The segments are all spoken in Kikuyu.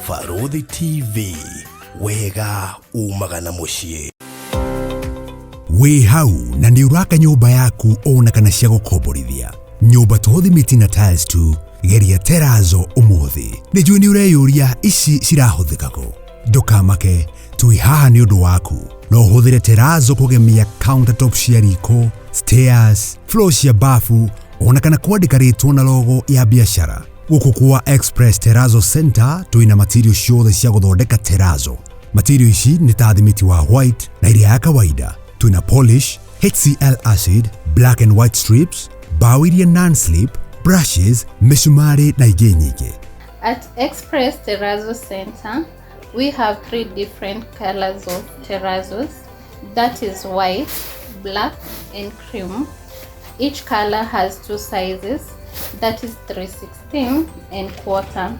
Barũthi TV, wega umaga na mũciĩ. Wĩ hau na nĩ ũraka nyũmba yaku ona kana cia gũkomborithia nyũmba to thimiti na tiles tu, geria terazo ũmũthĩ. Nĩ njũĩ nĩ ũreyũria ici cirahũthĩka kũ. Ndũkamake, twĩ haha nĩ ũndũ waku. No ũhũthĩre terazo kũgemia countertop cia riko, stairs, floor cia bafu ona kana kwandĩka rĩtwa na logo ya biacara. Gũkũ kwa Express Terrazzo Center twĩna material ciothe cia gũthondeka terrazzo. Material ici nĩ ta thimiti wa white na ĩrĩa ya kawaida. Twĩna polish, HCl acid, black and white strips, mbaũ iria non-slip, brushes, mĩcumarĩ na ingĩ nyingĩ. At Express Terrazzo Center, we have three different colors of terrazos. That is white, black, and cream. Each color has two sizes, that is 316 and quarter.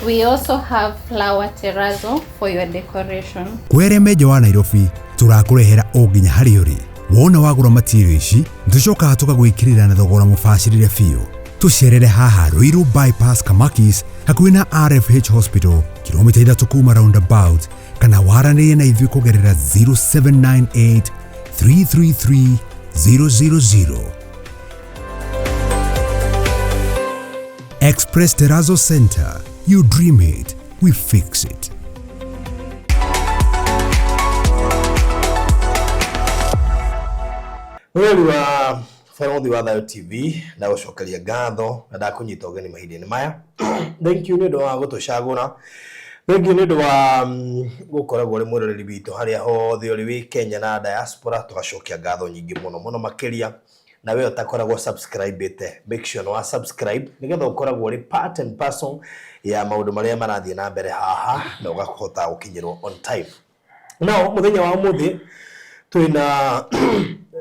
We also have flower terrazzo for your decoration. Kwere menja wa Nairobi tũrakũrehera o nginya harĩa ũrĩ. Wona wagũra material ici nĩtũcokaga tũkagwĩkĩrĩra na thogora mũbacĩrĩre biũ. Tũcerere haha Ruiru Bypass Kamakis hakuhĩ na RFH Hospital kilomita 3 kuma roundabout, kana waranĩrie na ithuĩ kũgerera 0798 333 000. Express Terrazzo Center. You dream it, we fix it. Mwĩrori wa Barũthi wa Thayũ TV, ndagũcokeria ngatho na ndakũnyita ũgeni mahinda-inĩ maya. Thank you nĩ ũndũ wa gũtũcagũra. Thank you nĩ ũndũ wa gũkoragwo ũrĩ mwĩroreri witũ harĩa hothe ũrĩ wĩ Kenya na diaspora, tũgacokia ngatho nyingĩ mũno mũno makĩria. Na we ũtakoragwo subscribe-ĩte, make sure nĩ wa subscribe nĩgetha ũkoragwo ũrĩ part and parcel ya maũndũ marĩa marathiĩ na mbere haha na ũgahota gũkinyĩrwo on time. Now mũthenya wa ũmũthĩ twĩna,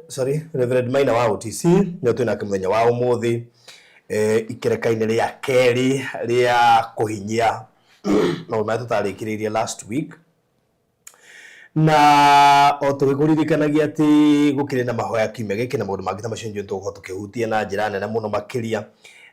sorry, Reverend Maina wa OTC nĩo twĩnake mũthenya wa ũmũthĩ, ikereka-inĩ rĩa kerĩ rĩa kũhinyia maũndũ marĩa tũtarĩkĩrĩirie last week, na o tũgĩkũririkanagia atĩ gũkĩrĩ na mahoya kiumia gĩkĩ na maũndũ mangĩ ta macio, nĩtũgũkorwo tũkĩhutia na njĩra nene mũno makĩria.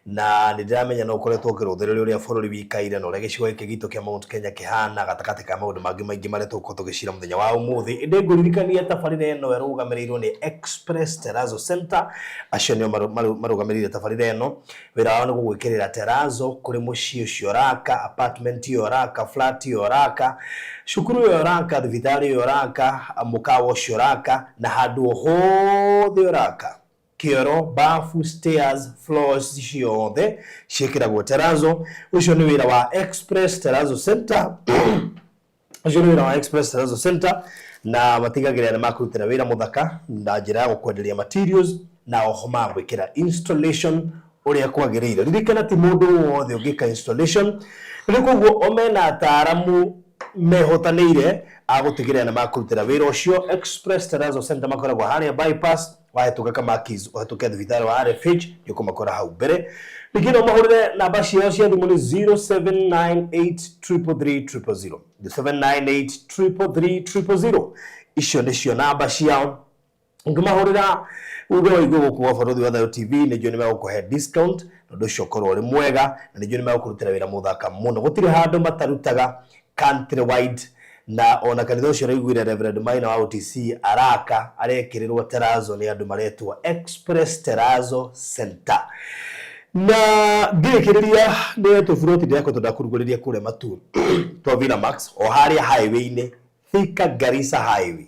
Na nĩ ndĩramenya no ũkoretwo ũkĩrũthĩrĩria ũrĩa bũrũri wikaire na ũrĩa gĩcigo gĩkĩ gitũ kĩa Mount Kenya kĩhana gatagatĩ ka maũndũ mangĩ maingĩ marĩa tũgũkorwo tũgĩcira mũthenya wa ũmũthĩ. Ĩndĩ ngũririkania tabarĩra ĩno ĩrũgamĩrĩirwo nĩ Express Terrazzo Center. Acio nĩo marũgamĩrĩire tabarĩra ĩno. Wĩra wao nĩ gũgwĩkĩrĩra terrazzo kũrĩ mũciĩ ũcio ũraka, apartment ĩyo ũraka, flat ĩyo ũraka, cukuru ĩyo ũraka, thibitarĩ ĩyo ũraka, mũkawa ũcio ũraka, na handũ o hothe ũraka. Kĩoro, bafu, stairs, floors ciothe ciĩkĩragwo terrazzo. Ũcio nĩ wĩra wa Express Terrazzo Center. Ũcio nĩ wĩra wa Express Terrazzo Center, na matigagĩrĩra nĩ makũrutĩra wĩra mũthaka na njĩra ya gũkwenderia materials na oho magwĩkĩra installation ũrĩa kwagĩrĩire. Ririkana ti mũndũ wothe ũngĩka installation, rĩu koguo o mena ataaramu mehotanĩire a gũtigĩrĩra nĩ makũrutĩra wĩra ũcio. Express Terrazzo Center makoragwo harĩa bypass, wahĩtũka Kamakis, ũhĩtũke thibitarĩ wa RFH, nĩ ũkũmakora hau mbere. Ningĩ no mahũrĩre namba ciao cia thimũ nĩ 0798 333 000, 798 333 000. Icio nĩcio namba ciao. Ũngĩmahũrĩra uge waigua gũkũ gwa Barũthi wa Thayũ TV, nĩ njũĩ nĩ megũkũhe discount na ũndũ ũcio ũkorwo ũrĩ mwega, na nĩ njũĩ nĩ megũkũrutĩra wĩra mũthaka mũno. Gũtirĩ handũ matarutaga country wide, na ona kanitha ũcio ũraiguire Reverend Maina wa OTC araka arekĩrĩrwo terrazzo nĩ andũ maretwo Express Terrazzo Center. Na ngĩrĩkĩrĩria nĩ tũburoti ndĩrakoretwo ndakũrugũrĩria kũrĩa Matu twa Villa Max o harĩa highway-inĩ, Thika Garissa highway,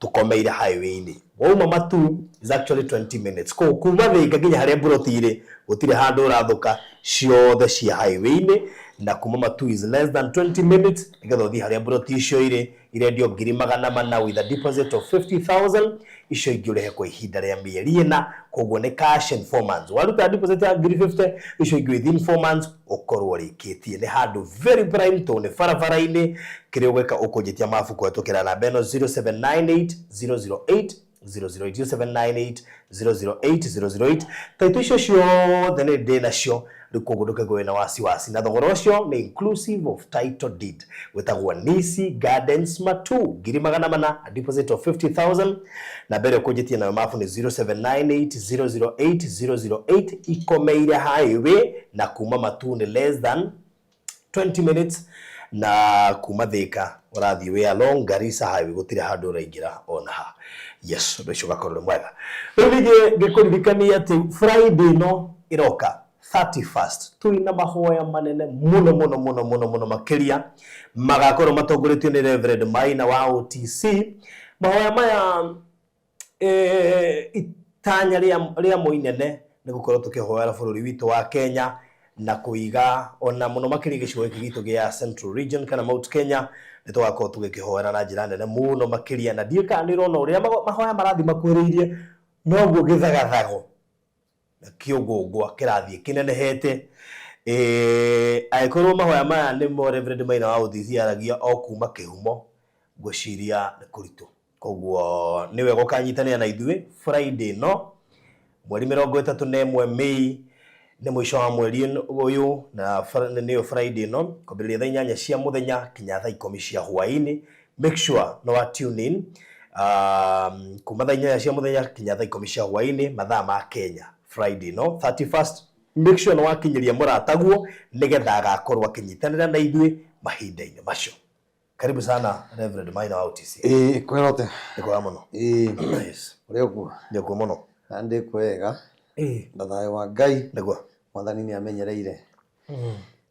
tũkomeire highway-inĩ. Wauma Matu is actually 20 minutes. Koguo kuma Thika nginya harĩa mburoti irĩ gũtirĩ handũ ũrathũka, ciothe cia highway-inĩ, na kuma Matu is less than 20 minutes nĩgetha ũthiĩ harĩa mburoti icio irĩ. Irendio 400,000 with a deposit of 50,000, icio ingĩ ũrĩhe kwa ihinda rĩa mĩeri 4. Koguo nĩ cash in 4 months. Waruta deposit ya ngiri 50, icio ingĩ within 4 months ũkorwo ũrĩkĩtie. Nĩ handũ very prime tondũ nĩ barabara-inĩ. Kĩrĩa ũgwĩka, ũkũnjĩtia mabu kũhetũkĩra namba ĩno 0798 008 008, 0798 008 008. Taitũ icio ciothe nĩ ndĩ nacio rĩu, koguo ndũkaigua wĩna wasiwasi, na thogora ũcio nĩ inclusive of title deed. Gwĩtagwo Nisi Gardens Matu, 400,000, a deposit of 50,000. Na mbere ũkũnjĩtie nayo mabu nĩ 0798 008 008. Ikomeire highway na kuma Matu nĩ less than 20 minutes. Na kuma Thika ũrathiĩ wĩ along Garissa Highway, gũtirĩ handũ ũraingĩra ona ha. Yes, ũndũ ũcio ũgakorwo nĩ mwega. Rĩu ningĩ ngĩkũririkania atĩ Friday ĩno ĩroka 31st twĩna mahoya manene mũno mũno mũno mũno mũno makĩria, magakorwo matongoretio nĩ Reverend Maina wa OTC. Mahoya maya, itanya rĩamo inene nĩ gũkorwo tũkĩhoera bũrũri witũ wa Kenya na kũiga ona mũno makĩria gĩcigo gĩkĩ gitũ gĩa Central Region kana Mount Kenya. Nĩ tũgakorwo tũgĩkĩhoera na njĩra nene mũno makĩria, na ndiũĩ kana nĩ ũrona ũrĩa mahoya marathiĩ makuhĩrĩirie, noguo gĩthagathago na kĩũngũngwa kĩrathiĩ kĩnenehete. Angĩkorwo mahoya maya nĩmo Reverend Maina wa OTC aragia o kuma kĩhumo, ngwĩciria nĩ kũritũ. Koguo nĩ wega ũkanyitanĩra na ithuĩ Friday no mweri 31 Mei, nĩ mũico wa mweri ũyũ, na nĩyo Friday ĩno, kwambĩrĩria thaa 8 cia mũthenya kinya thaa 10 cia hwaĩ-inĩ. Make sure no wa tune in kuma thaa 8 cia mũthenya kinya thaa 10 cia hwaĩ-inĩ mathaa ma Kenya, Friday no 31st. Make sure no wakinyĩria mũrataguo nĩgetha agakorwo akĩnyitanĩra na ithuĩ mahinda-inĩ macio. Karibu sana, Reverend Maina wa OTC. Ĩĩ, kwĩrote. Nĩ kwega mũno. Ĩĩ. Yes. Ũrĩ ũguo? Nĩ kuo mũno. Na ndĩ kwega. Na thayũ wa Ngai. Nĩguo. Mwathani nĩ amenyereire.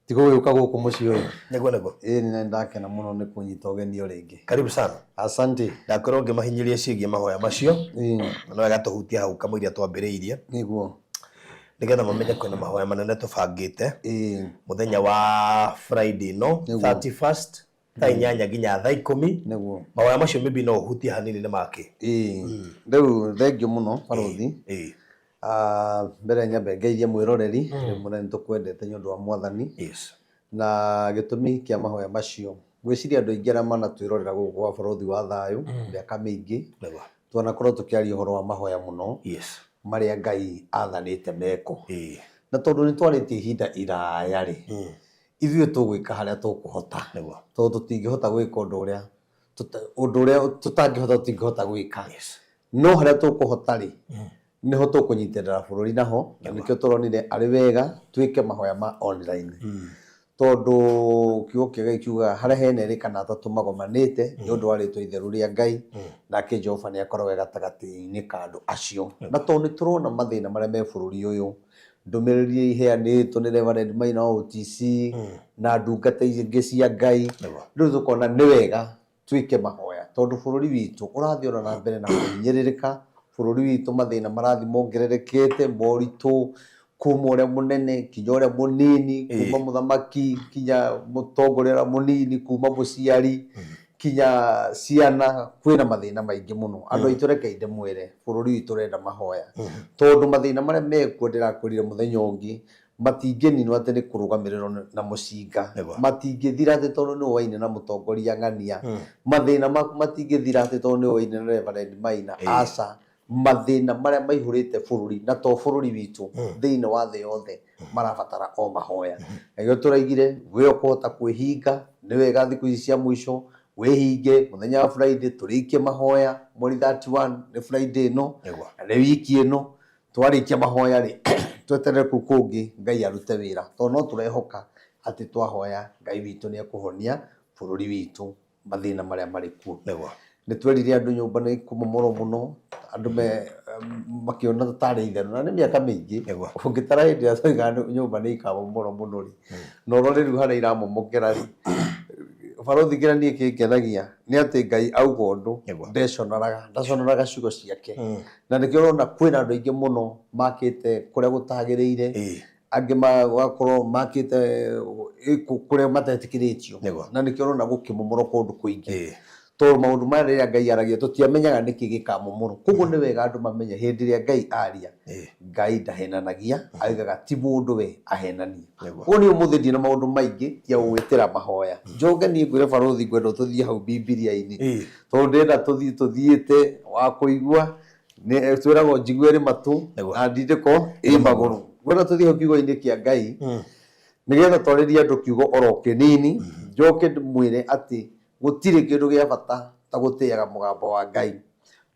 Tigo gũgĩũka gũkũ mũciĩ ũyũ. Nĩguo nĩguo. Ĩĩ, nĩ ndakena mũno nĩ kũnyita ũgeni o rĩngĩ. Karibu sana. Asante. Ndakorwo ngĩmahinyĩria ciĩgiĩ mahoya macio. Na no wega tũhutie hau kamũira twambĩrĩirie. Nĩguo. Nĩgetha mamenye kwĩna mahoya manene tũbangĩte. Mũthenya wa Friday no 31st thaa 8 nginya thaa 10. Nĩguo. Mahoya macio maybe no ũhutie hanini nĩ makĩ. Ĩĩ. Rĩu thengio mũno, barũthi. Mbere nyambe ngeithie mwĩroreri, ndĩmwĩre nĩ tũkwendete nĩ ũndũ wa Mwathani. Yes. Na gĩtũmi kĩa mahoya macio, ngwĩciria andũ aingĩ arĩa manatwĩrorera gũkũ gwa Barũthi wa Thayũ mĩaka mĩingĩ, Nĩguo. twanakorwo tũkĩaria ũhoro wa mahoya mũno Yes. marĩa Ngai athanĩte mekwo. Ĩĩ. Na tondũ nĩ twarĩtie ihinda iraya rĩ, ithuĩ tũgwĩka harĩa tũkũhota. Nĩguo. Tondũ tũtingĩhota gwĩka ũndũ ũrĩa tũtangĩhota, tũtingĩhota gwĩka. Yes. No harĩa tũkũhota rĩ, nĩho tũkũnyitĩrĩra bũrũri naho, na nĩkĩo tũronire arĩ wega twĩke mahoya ma online. Tondũ kiugo kĩa Ngai kiugaga harĩa hena erĩ kana atatũ magomanĩte nĩ ũndũ wa rĩtwa itheru rĩa Ngai, nake Jehova nĩ akoragwo e gatagatĩ-inĩ ka andũ acio. Na tondũ nĩ tũrona mathĩna marĩa me bũrũri ũyũ, ndũmĩrĩri iria iheanĩtwo nĩ Reverend Maina wa OTC na ndungata ingĩ cia Ngai, Nĩguo. rĩu tũkona nĩ wega twĩke mahoya, tondũ bũrũri witũ ũrathiĩ ona na mbere na kũhinyĩrĩrĩka. Bũrũri witũ mathĩna marathiĩ mongererekete, moritũ kuma ũrĩa mũnene kinya ũrĩa mũnini, kuma mũthamaki kinya mũtongoria ũrĩa mũnini, kuma mũciari kinya ciana, kwĩna mathĩna maingĩ mũno. Andũ aitũ, reke ndĩmwĩre, bũrũri witũ ũrenda mahoya, tondũ mathĩna marĩa mekuo, ndĩrakwĩrire mũthenya ũngĩ, matingĩninwo atĩ nĩ kũrũgamĩrĩrwo na mũcinga. Nĩguo. Matingĩthira atĩ tondũ nĩ ũwaine na mũtongoria ng'ania. Mathĩna maku matingĩthira atĩ tondũ nĩ ũwaine na Reverend Maina. Aca, mathĩna marĩa maihũrĩte bũrũri, na to bũrũri witũ, thĩinĩ wa thĩ yothe, marabatara o mahoya. Na nĩkĩo tũraigire we ũkũhota kwĩhinga nĩ wega thikũ ici cia mũico wĩhinge mũthenya wa Friday tũrĩkie mahoya, mweri 31 nĩ Friday ĩno. Nĩguo. Na nĩ wiki ĩno. Twarĩkia mahoya rĩ, tweterere kũu kũngĩ Ngai arute wĩra, tondũ no tũrehoka atĩ twahoya Ngai witũ nĩ ekũhonia bũrũri witũ mathĩna marĩa marĩ kuo. Nĩguo. Nĩ twerire andũ nyũmba nĩ kũmomorwo mũno, andũ me makĩona tarĩ itherũ, na nĩ mĩaka mĩingĩ. Nĩguo. Ũngĩtara hĩndĩ ĩrĩa twoigaga nyũmba nĩ ikamomorwo mũno rĩ, na ũrore rĩu harĩa iramomokera rĩ, barũthi, kĩrĩa niĩ kĩngenagia nĩ atĩ Ngai auga ũndũ Nĩguo. ndeconoraga, ndaconoraga ciugo ciake. Na nĩkĩo ũrona kwĩna andũ aingĩ mũno makĩte kũrĩa gũtagĩrĩire, angĩ magakorwo makĩte kũrĩa matetĩkĩrĩtio. Nĩguo. Na nĩkĩo ũrona gũkĩmomorwo kũndũ kũingĩ, tondũ maũndũ maya rĩrĩa Ngai aragia tũtiamenyaga nĩkĩ gĩkamomorwo. Koguo nĩ wega andũ mamenye hĩndĩ ĩrĩa Ngai aria, Ngai ndahenanagia, augaga ti mũndũ we ahenanie. Nĩguo. Koguo niĩ ũmũthĩ ndina maũndũ maingĩ tiga gũgwĩtĩra mahoya. Njoke niĩ ngwĩre, barũthi, ngwenda tũthiĩ hau Bibilia-inĩ, tondũ ndĩrenda tũthiĩ tũthiĩte wa kũigua nĩ twĩragwo njigue ĩrĩ matũ Nĩguo. na ndindĩko ĩ magũrũ. Ngwenda tũthiĩ hau kiugo-inĩ kĩa Ngai nĩgetha twarĩrie andũ kiugo oro kĩnini, njoke ndĩmwĩre atĩ gũtirĩ kĩndũ gĩa bata ta gũtĩaga mũgambo wa Ngai,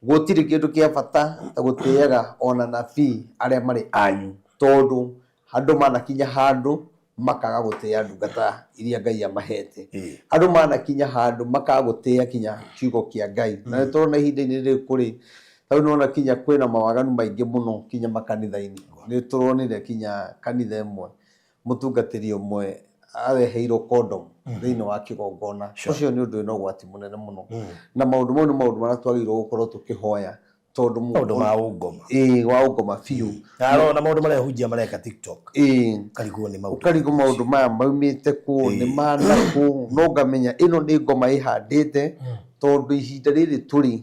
gũtirĩ kĩndũ kĩa bata ta gũtĩaga ona nabii arĩa marĩ anyu, tondũ andũ manakinya handũ. Makaga gũtĩa ndungata iria Ngai amahete. Ĩĩ. Andũ manakinya handũ makaga gũtĩa kinya kiugo kĩa Ngai. Na nĩ tũrona ihinda-inĩ rĩrĩ kũrĩ, tarĩu nĩwona kinya kwĩna mawaganu maingĩ mũno kinya makanitha-inĩ. Nĩ tũronire kinya kanitha ĩmwe mũtungatĩri ũmwe areheirwo condom thĩinĩ wa kĩgongona. Ũcio nĩ ũndũ wĩna ũgwati mũnene mũno. Na maũndũ mau nĩ maũndũ marĩa twagĩrĩirwo gũkorwo tũkĩhoya tondũ Maũndũ ma ũngoma. Ĩĩ, wa ũngoma biũ. Na arona maũndũ marĩa hunjia mareka TikTok. Ĩĩ. Ũkarigwo nĩ maũndũ. Ũkarigwo maũndũ maya maumĩte kũ, nĩ ma na kũ, no ngamenya ĩno nĩ ngoma ĩhandĩte tondũ ihinda rĩrĩ tũrĩ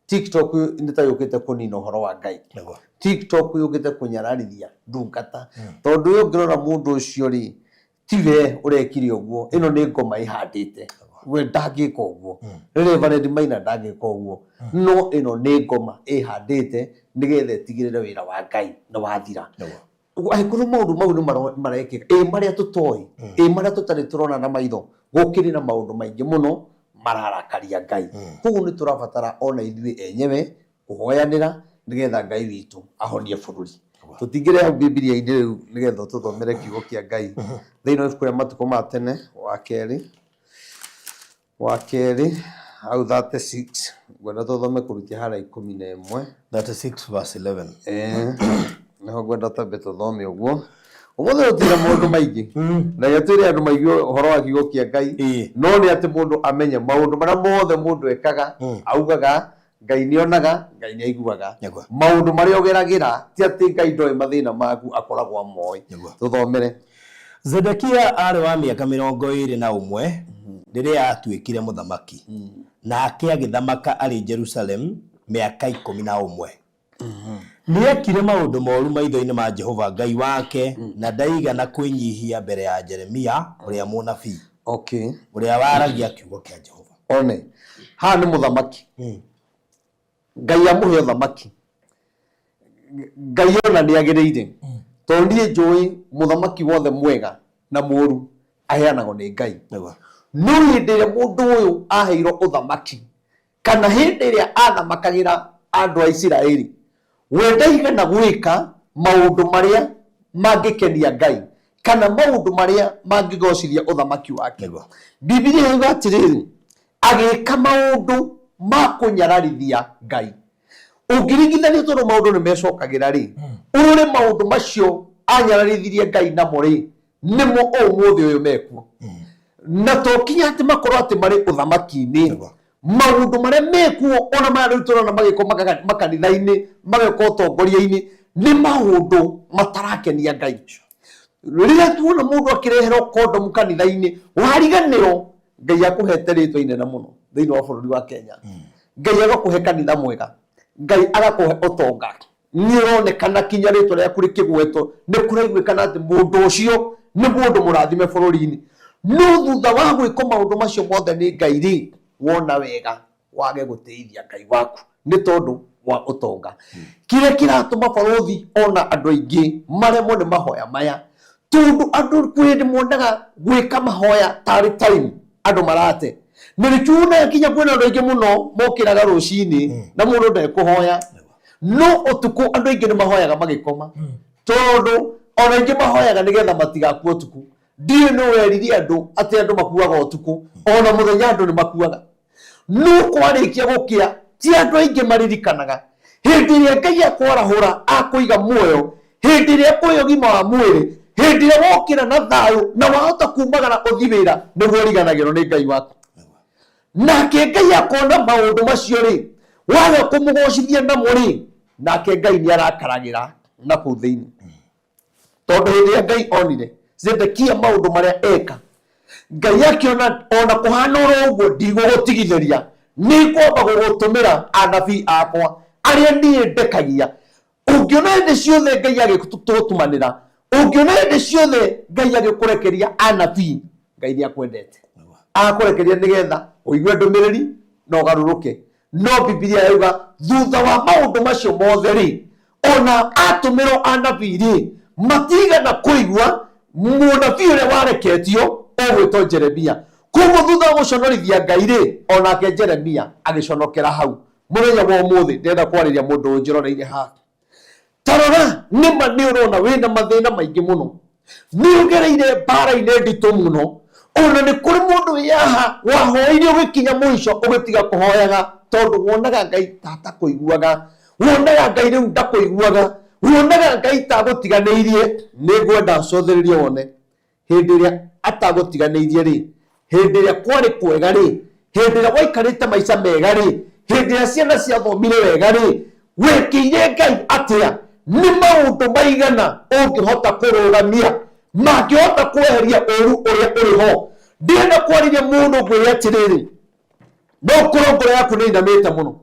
TikTok nĩ ta yũkĩte kũnina ũhoro wa Ngai. Nĩguo. TikTok yũkĩte kũnyararithia ndungata. Tondũ ũyũ ũngĩrora mũndũ ũcio rĩ, tiwe ũrekire ũguo, ĩno nĩ ngoma ĩhandĩte. We ndangĩka ũguo. Reverend Maina ndangĩka ũguo. No ĩno nĩ ngoma ĩhandĩte nĩgetha ĩtigĩrĩre wĩra wa Ngai nĩ wathira. Nĩguo. Angĩkorwo maũndũ mau nĩ marekĩka, ĩ marĩa tũtoĩ, ĩ marĩa tũtarĩ tũrona na maitho, gũkĩrĩ na maũndũ maingĩ mũno mararakaria Ngai. Koguo nĩ tũrabatara ona ithuĩ enyewe kũhoyanĩra nĩgetha Ngai witũ ahonie bũrũri. Tũtingĩrĩ hau Bibilia-inĩ rĩu nĩgetha ũtũthomere kiugo kĩa Ngai. Thĩinĩ wa ibuku rĩa matukũ ma tene wa kerĩ, wa kerĩ hau 36, ngwenda tũthome kũrutia harĩa 11. 36 verse 11. Ĩĩ, nĩho ngwenda twambe tũthome ũguo. Ũmũthĩ gũtirĩ na maũndũ maingĩ. Reke twĩre andũ maigue ũhoro wa kiugo kĩa Ngai. No nĩ atĩ mũndũ amenye maũndũ marĩa mothe mũndũ ekaga, augaga, Ngai nĩ onaga, Ngai nĩ aiguaga. Nĩguo. Maũndũ marĩa ũgeragĩra, ti atĩ Ngai ndoĩ mathĩna maku, akoragwo amoĩ. Nĩguo. Tũthomere. Zedekia aarĩ wa mĩaka 21 rĩrĩa aatuĩkire mũthamaki, nake agĩthamaka arĩ Jerusalemu mĩaka 11. Nĩekire maũndũ mooru maitho-inĩ ma Jehova Ngai wake, na ndaigana kwĩnyiihia mbere ya Jeremia ũrĩa mũnabii, ũrĩa waragia kiugo kĩa Jehova. One, haha nĩ mũthamaki. Ngai amũhe ũthamaki. Ngai ona nĩ agĩrĩire. Tondũ niĩ njũĩ mũthamaki wothe mwega na mũũru aheanagwo nĩ Ngai. Nĩguo. No hĩndĩ ĩrĩa mũndũ ũyũ aheirwo ũthamaki, kana hĩndĩ ĩrĩa athamakagĩra andũ a Isiraeli, we ndaigana gwĩka maũndũ marĩa mangĩkenia Ngai, kana maũndũ marĩa mangĩgocithia ũthamaki wake. Nĩguo. Bibilia yuga atĩrĩrĩ, agĩka maũndũ ma kũnyararithia Ngai. Ũngĩringithania tondũ maũndũ nĩ mecokagĩra rĩ, ũrore maũndũ macio anyararithirie Ngai namo rĩ, nĩmo ũmũthĩ ũyũ mekuo. Na to kinya atĩ makorwo atĩ marĩ ũthamaki-inĩ, Nĩguo. maũndũ marĩa mekuo ona maya rĩu tũrona magĩkwo makanitha-inĩ, magekwo ũtongoria-inĩ, nĩ maũndũ matarakenia Ngai. Rĩrĩa tuona mũndũ akĩreherwo kondomu kanitha-inĩ, wariganĩrwo Ngai akũhete rĩtwa inene mũno thĩinĩ wa bũrũri wa Kenya. Ngai agakũhe kanitha mwega, Ngai agakũhe ũtonga. Nĩ ũronekana kinya rĩtwa rĩaku rĩkĩgwetwo, nĩ kũraiguĩkana atĩ mũndũ ũcio nĩ mũndũ mũrathime bũrũri-inĩ. No thutha wa gwĩkwo maũndũ macio mothe nĩ Ngai rĩ, wona wega wage gũtĩithia Ngai waku nĩ tondũ wa ũtonga. Kĩrĩa kĩratũma barũthi ona andũ aingĩ maremwo nĩ mahoya maya, tondũ andũ kwĩ hĩndĩ monaga gwĩka mahoya tarĩ time andũ marate. Na nĩkĩo wonaga nginya kwĩna andũ aingĩ mũno mokĩraga rũcinĩ na mũndũ ndekũhoya. No ũtukũ andũ aingĩ nĩ mahoyaga magĩkoma, tondũ ona aingĩ mahoyaga nĩgetha matigakue ũtukũ. Ndiũĩ nũ werire andũ atĩ andũ makuaga ũtukũ, ona mũthenya andũ nĩ makuaga. No kwarĩkia gũkĩa, ti andũ aingĩ maririkanaga. Hĩndĩ ĩrĩa Ngai akwarahũra akũiga muoyo, hĩndĩ ĩrĩa akũhe ũgima wa mwĩrĩ, hĩndĩ ĩrĩa wokĩra na thayũ na wahota kumagara ũthiĩ wĩra, nĩguo ũriganagĩrwo nĩ Ngai waku. Nake Ngai akona maũndũ macio rĩ, waga kũmũgocithia namo rĩ, nake Ngai nĩ arakaragĩra na kũu thĩinĩ. Tondũ hĩndĩ ĩrĩa Ngai onire Zedekia maũndũ marĩa eka, Ngai akĩona ona kũhana oro ũguo ndigũgũtigithĩria, nĩngwamba gũgũtũmĩra anabii akwa arĩa niĩ ndekagia. Ũngĩona hĩndĩ ciothe Ngai agĩgũtũmanĩra, ũngĩona hĩndĩ ciothe Ngai agĩkũrekeria anabii, Ngai nĩ akwendete. Akũrekeria nĩgetha ũigue ndũmĩrĩri na ũgarũrũke. No Bibilia yauga thutha wa maũndũ macio mothe rĩ, ona atũmĩrwo anabii rĩ, matigana kũigua mũnabii ũrĩa wareketio ũgwĩtwo Jeremia. Koguo thutha wa gũconorithia Ngai rĩ, onake Jeremia agĩconokera hau. Mũthenya wa ũmũthĩ ndĩrenda kwarĩria mũndũ ũnjĩroreire haha. Ta rora, nĩma nĩ ũrona wĩna mathĩna maingĩ mũno. Nĩ ũgereire mbara-inĩ nditũ mũno. Ona nĩ kũrĩ mũndũ wĩ haha wahoeire ũgĩkinya mũico ũgĩtiga kũhoyaga tondũ wonaga Ngai ta atakũiguaga, wonaga Ngai rĩu ndakũiguaga, wonaga Ngai ta agũtiganĩirie. Nĩ ngwenda cũthĩrĩrie wone hĩndĩ ĩrĩa atagũtiganĩirie rĩ, hĩndĩ ĩrĩa kwarĩ kwega rĩ, hĩndĩ ĩrĩa waikarĩte maica mega rĩ, hĩndĩ ĩrĩa ciana ciathomire wega rĩ, wekĩire Ngai atĩa? Nĩ maũndũ maigana ũngĩhota kũrũgamia mangĩhota kweheria ũru ũrĩa ũrĩ ho? Ndĩrenda kwarĩria mũndũ ngwĩre atĩrĩrĩ, no ũkorwo ngoro yaku nĩ inamĩte mũno,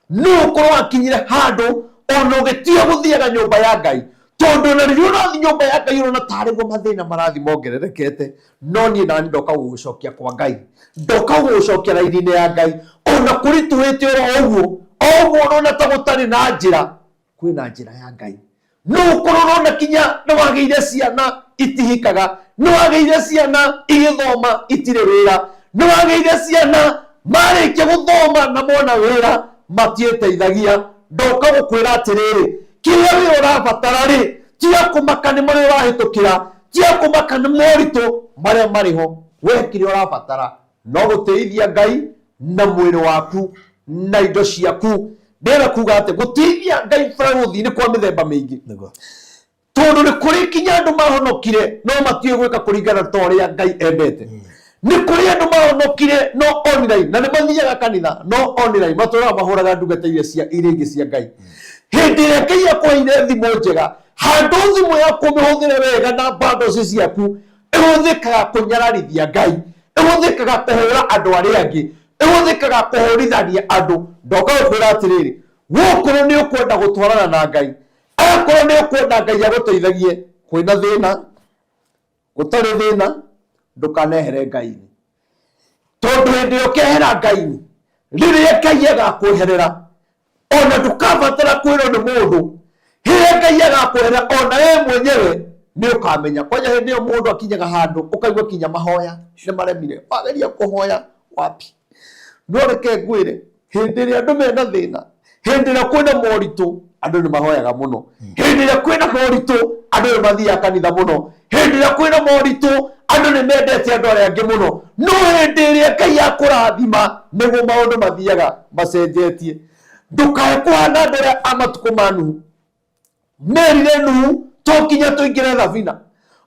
no ũkorwo wakinyire handũ ona ũgĩtiga gũthiaga nyũmba ya Ngai, tondũ ona rĩrĩa ũrathiĩ nyũmba ya Ngai ũrona tarĩ guo mathĩna marathiĩ mongererekete. No niĩ nani ndoka gũgũcokia kwa Ngai, ndoka gũgũcokia raini-inĩ ya Ngai, ona kũritũhĩte oro ũguo, o ũguo ũrona ta gũtarĩ na njĩra, kwĩna njĩra ya Ngai. No ũkorwo ũrona kinya nĩ wagĩire ciana itihikaga, nĩ wagĩire ciana igĩthoma itirĩ wĩra, nĩ wagĩire ciana marĩkia gũthoma na mona wĩra matiĩteithagia. Ndoka gũkwĩra atĩrĩrĩ, kĩrĩa wĩ ũrabatara rĩ, tiga kũmaka nĩ marĩa ũrahĩtũkĩra, tiga kũmaka nĩ moritũ marĩa marĩ ho. We kĩrĩa ũrabatara no gũtĩithia Ngai na mwĩrĩ waku na indo ciaku. Ndĩrenda kuga atĩ gũtĩithia Ngai barũthi nĩ kwa mĩthemba mĩingĩ, tondũ nĩ kũrĩ kinya andũ mahonokire no matiũĩ gwĩka kũringana ta ũrĩa Ngai endete. Nĩ kũrĩ andũ mahonokire no online, na nĩ mathiaga kanitha no online, matũraga mahũraga ndungata iria cia iria ingĩ cia Ngai. Hĩndĩ ĩrĩa Ngai akũheire thimũ njega, handũ thimũ yaku ũmĩhũthĩre wega na bundles ciaku, ĩhũthĩkaga kũnyararithia Ngai, ĩhũthĩkaga kũhũra andũ arĩa angĩ, ĩhũthĩkaga kũhũrithania andũ. Ndoka gũkwĩra atĩrĩrĩ, wokorwo nĩ ũkwenda gũtwarana na Ngai, akorwo nĩ ũkwenda Ngai agũteithagie, kwĩna thĩna, gũtarĩ thĩna, ndũkanehere Ngai-inĩ. Tondũ hĩndĩ ĩrĩa ũkehera Ngai-inĩ, rĩrĩa Ngai agakweherera, ona ndũkabatara kwĩrwo nĩ mũndũ, rĩrĩa Ngai agakweherera, ona we mwenyewe nĩ ũkamenya. Kwanja hĩndĩ ĩyo mũndũ akinyaga handũ ũkaigua kinya mahoya nĩ maremire, wageria kũhoya wapi. No reke ngwĩre, hĩndĩ ĩrĩa andũ mena thĩna, hĩndĩ ĩrĩa kwĩna moritũ, andũ nĩ mahoyaga mũno. Hĩndĩ ĩrĩa kwĩna moritũ, andũ nĩ mathiaga kanitha mũno. Hĩndĩ ĩrĩa kwĩna moritũ, andũ nĩ mendete andũ arĩa angĩ mũno. No hĩndĩ ĩrĩa Ngai akũrathima, nĩguo maũndũ mathiaga macenjetie. Ndũkae kũhana andũ arĩa a matukũ ma Nuhu. Merire Nuhu, to nginya tũingĩre thabina,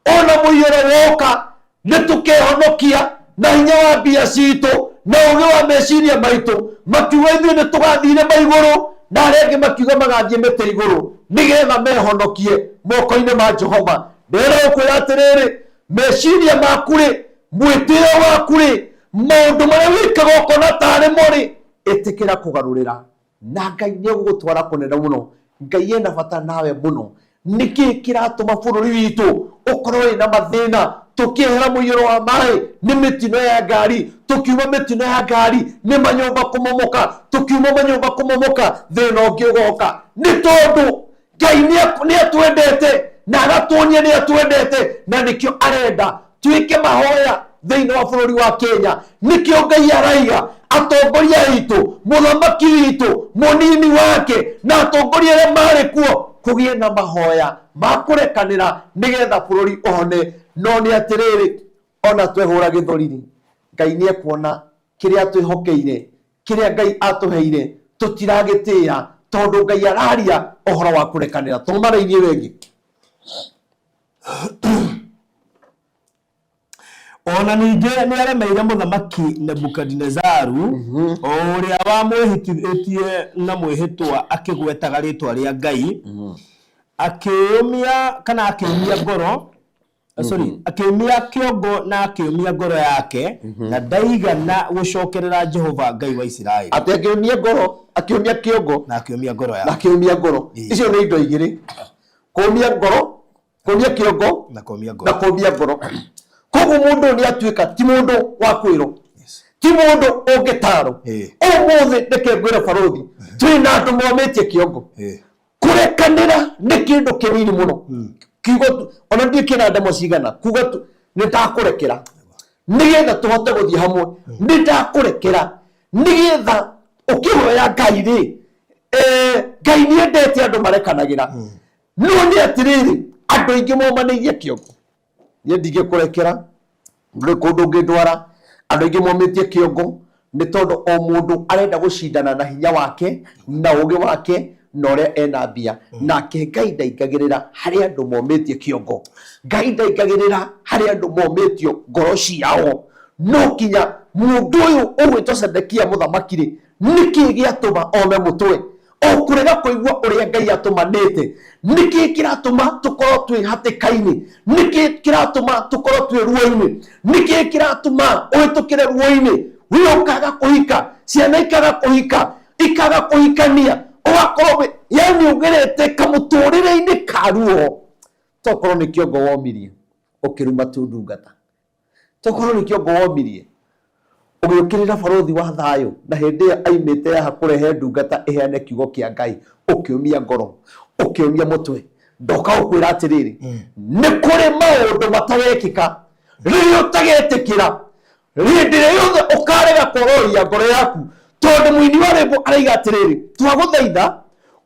ona mũiyũro woka nĩ tũkehonokia na hinya wa mbia citũ na ũgĩ wa meciria maitũ. Makiuga ithuĩ nĩ tũgathire ma igũrũ, na arĩa angĩ makiuga magathiĩ mĩtĩ igũrũ nĩgetha mehonokie moko-inĩ ma Jehova. Ndĩrenda gũkwĩra atĩrĩrĩ, meciria maku rĩ, mwĩtĩo waku rĩ, maũndũ marĩa wĩkaga ũkona tarĩ mo rĩ, ĩtĩkĩra kũgarũrĩra na Ngai nĩ egũgũtwara kũnene mũno. Ngai ena bata nawe mũno. Nĩkĩ kĩratũma bũrũri witũ ũkorwo wĩna mathĩna? Tũkĩehera mũiyũro wa maĩ nĩ mĩtino ya ngari, tũkiuma mĩtino ya ngari nĩ manyũmba kũmomoka, tũkiuma manyũmba kũmomoka thĩna ũngĩ ũgoka. Nĩ tondũ Ngai nĩ atwendete na agatuonia nĩ atwendete, na nĩkĩo arenda twĩke mahoya thĩinĩ wa bũrũri wa Kenya. Nĩkĩo Ngai araiga atongoria aitũ, mũthamaki witũ, mũnini wake na atongoria arĩa marĩ kuo, kũgĩe na mahoya ma kũrekanĩra nĩgetha bũrũri ũhone. No nĩ atĩrĩrĩ, ona twehũra gĩthũri-rĩ, Ngai nĩ ekuona kĩrĩa atwĩhokeire, kĩrĩa Ngai atũheire tũtiragĩtĩĩa, tondũ Ngai araria ũhoro wa kũrekanĩra. Thoma raini ĩyo ĩngĩ. Ona ningĩ nĩ aremeire mũthamaki Nebukadinezaru, o ũrĩa wamwĩhĩtithĩtie na mwĩhĩtwa akĩgwetaga rĩĩtwa rĩa Ngai, akĩũmia kana akĩũmia ngoro, sorry, akĩũmia kĩongo na akĩũmia ngoro yake, na ndaigana gũcokerera Jehova Ngai wa Isiraeli. Atĩ akĩũmia ngoro, akĩũmia kĩongo na akĩũmia ngoro na yake. Akĩũmia ngoro. Icio nĩ indo igĩrĩ, kũũmia ngoro, kũũmia kĩongo na kũũmia na ngoro. Kũũmia ngoro. Koguo mũndũ ũyũ nĩ atuĩka ti mũndũ wa kwĩrwo, ti mũndũ ũngĩtarwo. Ũmũthĩ reke ngwĩre barũthi, twĩna andũ momĩtie kĩongo. Kũrekanĩra nĩ kĩndũ kĩnini mũno. Kiugo ona ndiĩ kĩna ndemo cigana kuga tu nĩ ndakũrekera nĩgetha tũhote gũthiĩ hamwe, nĩ ndakũrekera nĩgetha ũkĩhoya Ngai rĩ, Ngai nĩ endete andũ marekanagĩra. No nĩ atĩrĩrĩ, andũ aingĩ momanĩirie kĩongo. Niĩ ndingĩkũrekera, ndũrĩ kũndũ ũngĩndwara. Andũ aingĩ momĩtie kĩongo nĩ tondũ o mũndũ arenda gũcindana na hinya wake na ũgĩ wake na ũrĩa ena mbia. Nake Ngai ndaingagĩrĩra harĩ andũ momĩtie kĩongo. Ngai ndaingagĩrĩra harĩ andũ momĩtio ngoro ciao. No kinya mũndũ ũyũ ũgwĩtwo Sedekia mũthamaki rĩ, nĩkĩ gĩatũma ome mũtwe? O kũrega kũigua ũrĩa Ngai atũmanĩte. Nĩkĩ kĩratũma tũkorwo twĩ hatĩka-inĩ? Nĩkĩ kĩratũma tũkorwo twĩ ruo-inĩ? Nĩkĩ kĩratũma ũhĩtũkĩre ruo-inĩ? We ũkaga kũhika, ciana ikaga kũhika, ikaga kũhikania, ũgakorwo wĩ, yani ũgerete kamũtũrĩre-inĩ ka ruo. Tokorwo nĩ kĩongo womirie, ũkĩruma tu ndungata. Tokorwo nĩ kĩongo womirie, ũgĩũkĩrĩra barũthi wa thayũ, na hĩndĩ ĩyo aimĩte haha kũrehe ndungata ĩheane kiugo kĩa Ngai, ũkĩũmia ngoro, ũkĩũmia mũtwe. Ndoka gũkwĩra atĩrĩrĩ, nĩ kũrĩ maũndũ matarekĩka rĩrĩa ũtagetĩkĩra, hĩndĩ ĩrĩa yothe ũkarega kwororoia ngoro yaku, tondũ mũini wa rwĩmbo araiga atĩrĩrĩ, twagũthaitha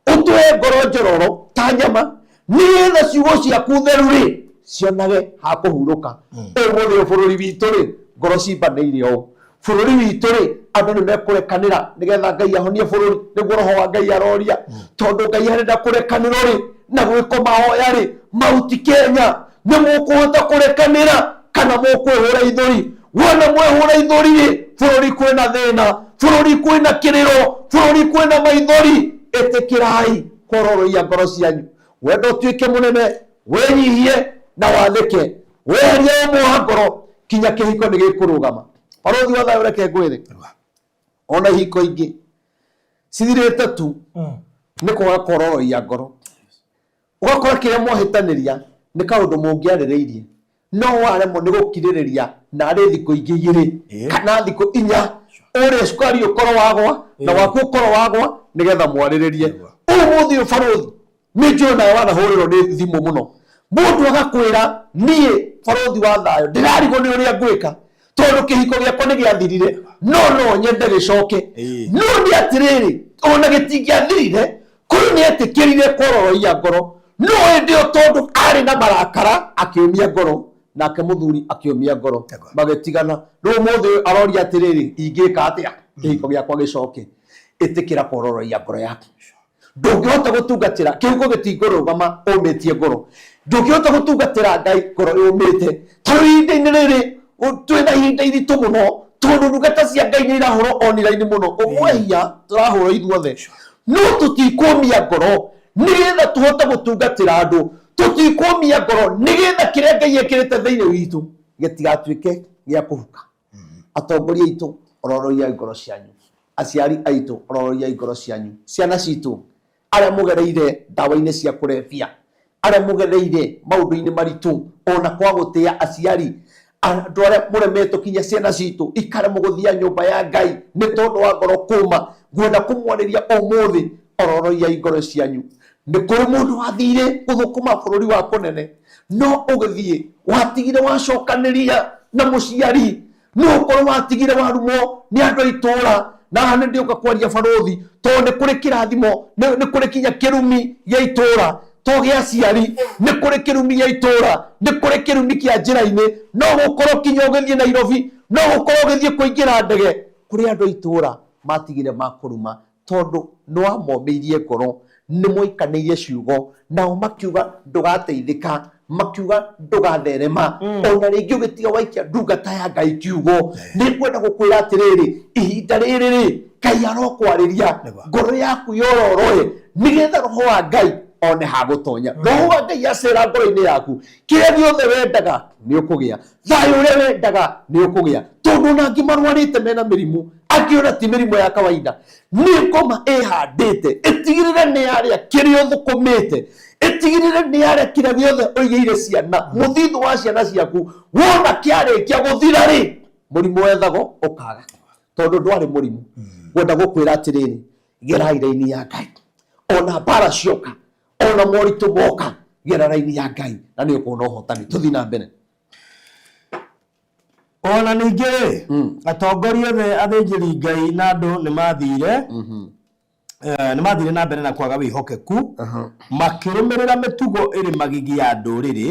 ũtũhe ngoro njororo ta nyama, nĩgetha ciugo ciaku theru rĩ cionage ha kũhurũka. Ũmũthĩ ũyũ bũrũri witũ rĩ, ngoro cimbanĩire ũũ. Bũrũri witũ rĩ, andũ nĩ mekũrekanĩra nĩgetha Ngai ahonie bũrũri, nĩguo roho wa Ngai aroria. Tondũ Ngai arenda kũrekanĩrwo rĩ, na gwĩkwo mahoya rĩ, Mauti Kenya, nĩ mũkũhota kũrekanĩra kana mũkwĩhũra ithũri? Wona mwehũra ithũri rĩ, bũrũri kwĩna thĩna, bũrũri kwĩna kĩrĩro, bũrũri kwĩna maithori. Ĩtĩkĩrai kwororoia ngoro cianyu, wendo ũtuĩke mũnene, wĩnyihie na wathĩke, weherie ũmũ wa ngoro kinya kĩhiko nĩ gĩkũrũgama. Barũthi wa thayũ, reke ngwĩre, ona ihiko ingĩ cithirĩte tu nĩ kwaga kwororoia ngoro. Ũgakora kĩrĩa mwahĩtanĩria nĩ kaũndũ mũngĩarĩrĩirie, no waremwo nĩ gũkirĩrĩria narĩ thikũ ingĩ igĩrĩ kana thikũ inya, ũrĩe cukari ũkorwo wagwa na waku ũkorwo wagwa, nĩgetha mwarĩrĩrie. Ũmũthĩ ũyũ barũthi, nĩ njũĩ nawe wanahũrĩrwo nĩ thimũ mũno, mũndũ agakwĩra niĩ barũthi wa thayũ ndĩrarigwo nĩ ũrĩa ngwĩka tondũ kĩhiko gĩakwa nĩ gĩathirire, no no nyende gĩcoke. No nĩ atĩrĩrĩ, ona gĩtingĩathirire kũrĩ nĩ etĩkĩrire kwororoia ngoro, no ĩndĩ ĩyo tondũ arĩ na marakara akĩũmia ngoro, nake mũthuri akĩũmia ngoro, magĩtigana. Rĩu ũmũthĩ ũyũ aroria atĩrĩrĩ, ingĩka atĩa kĩhiko gĩakwa gĩcoke? Ĩtĩkĩra kwororoia ngoro yaku. Ndũngĩhota gũtungatĩra kĩhiko gĩtingũrũgama ũmĩtie ngoro. Ndũngĩhota gũtungatĩra Ngai ngoro yũmĩte. Tondũ ihinda-inĩ rĩrĩ twĩna ihinda iritũ mũno, tondũ ndungata cia Ngai nĩ irahũrwo online mũno. Ũmwehia tũrahũrwo ithuothe, no tũtikũmia ngoro nĩgetha tũhote gũtungatĩra andũ. Tũtikũmia ngoro nĩgetha kĩrĩa Ngai ekĩrĩte thĩinĩ witũ gĩtigatuĩke gĩa kũhuka. Atongoria aitũ, ororoiai ngoro cianyu. Aciari aitũ, ororoiai ngoro cianyu. Ciana citũ, arĩa mũgereire ndawa-inĩ cia kũrebia, arĩa mũgereire maũndũ-inĩ maritũ, ona kwa gũtĩa aciari, andũ arĩa mũremetwo kinya ciana citũ ikaremwo gũthiĩ nyũmba ya Ngai nĩ tondũ wa ngoro kũma, ngwenda kũmwarĩria ũmũthĩ, ororoiai ngoro cianyu. Nĩ kũrĩ mũndũ wathire gũthũkũma bũrũri wa kũnene, no ũgĩthiĩ watigire wacokanĩria na mũciari, no ũkorwo watigire warumwo nĩ andũ a itũũra. Na haha nĩ ndĩũka kwaria barũthi, tondũ nĩ kũrĩ kĩrathimo, nĩ kũrĩ kinya kĩrumi gĩa itũũra, to gĩa aciari, nĩ kũrĩ kĩrumi gĩa itũũra, nĩ kũrĩ kĩrumi kĩa njĩra-inĩ. No gũkorwo kinya ũgĩthiĩ Nairobi, no gũkorwo ũgĩthiĩ kũingĩra ndege, kũrĩ andũ a itũũra matigire makũruma tondũ nĩ wamomĩirie ngoro, nĩ mwaikanĩirie ciugo, nao makiuga ndũgateithĩka, makiuga ndũgatherema, ona rĩngĩ ũgĩtiga waikia ndungata ya Ngai kiugo. Nĩ ngwenda gũkwĩra atĩrĩrĩ, ihinda rĩrĩ rĩ, Ngai arokwarĩria, ngoro yaku yororoe, nĩgetha roho wa Ngai one ha gũtonya. Roho wa Ngai acera ngoro-inĩ yaku, kĩrĩa gĩothe wendaga nĩ ũkũgĩa, thayũ ũrĩa wendaga nĩ ũkũgĩa. Tondũ ona angĩ marwarĩte mena mĩrimũ, angĩ ona ti mĩrimũ ya kawaida, nĩ ngoma ĩhandĩte, ĩtigĩrĩre nĩ yarĩa kĩrĩa ũthũkũmĩte, ĩtigĩrĩre nĩ yarĩa kĩrĩa gĩothe ũigĩire ciana, mũthithũ wa ciana ciaku. Wona kĩarĩkia gũthira rĩ, mũrimũ wethagwo ũkaga, tondũ ndwarĩ mũrimũ. Ngwenda gũkwĩra atĩrĩrĩ, gerai raini ya Ngai, ona mbara cioka, ona moritũ moka, gera raini ya Ngai na nĩ ũkuona ũhotani. Tũthiĩ na mbere. Ona ningĩ rĩ, atongoria othe athĩnjĩri Ngai na andũ nĩ maathire. Nĩ mathire na mbere na kwaga wĩhokeku, makĩrũmĩrĩra mĩtugo ĩrĩ magigi ya ndũrĩrĩ,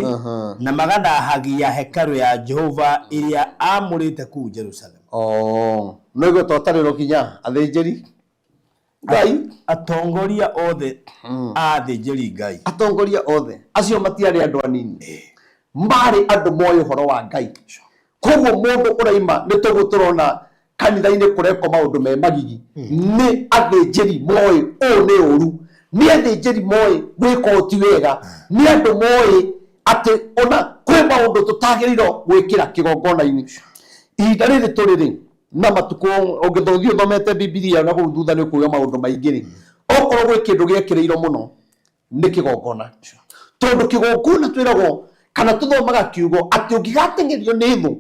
na magathahagia hekarũ ya Jehova ĩrĩa aamũrĩte kũu Jerusalemu. Oh, no igua twatarĩrwo kinya athĩnjĩri Ngai. Atongoria othe a athĩnjĩri Ngai. Atongoria othe acio matiarĩ andũ anini, marĩ andũ moĩ ũhoro wa Ngai. Koguo mũndũ ũraima nĩ toguo tũrona kanitha-inĩ kũrekwo maũndũ me magigi, nĩ athĩnjĩri moĩ ũũ nĩ ũru, nĩ athĩnjĩri moĩ gwĩka ũũ ti wega, nĩ andũ moĩ atĩ ona kwĩ maũndũ tũtagĩrĩirwo gwĩkĩra kĩgongona-inĩ. Ihinda rĩrĩ tũrĩ rĩ, na matukũ ũngĩthiĩ ũthomete Bibilia na kũu thutha nĩ ũkuoya maũndũ maingĩ rĩ, okorwo gwĩ kĩndũ gĩekĩrĩirwo mũno nĩ kĩgongona, tondũ kĩgongona twĩragwo kana tũthomaga kiugo atĩ ũngĩgateng'erio nĩ thũ,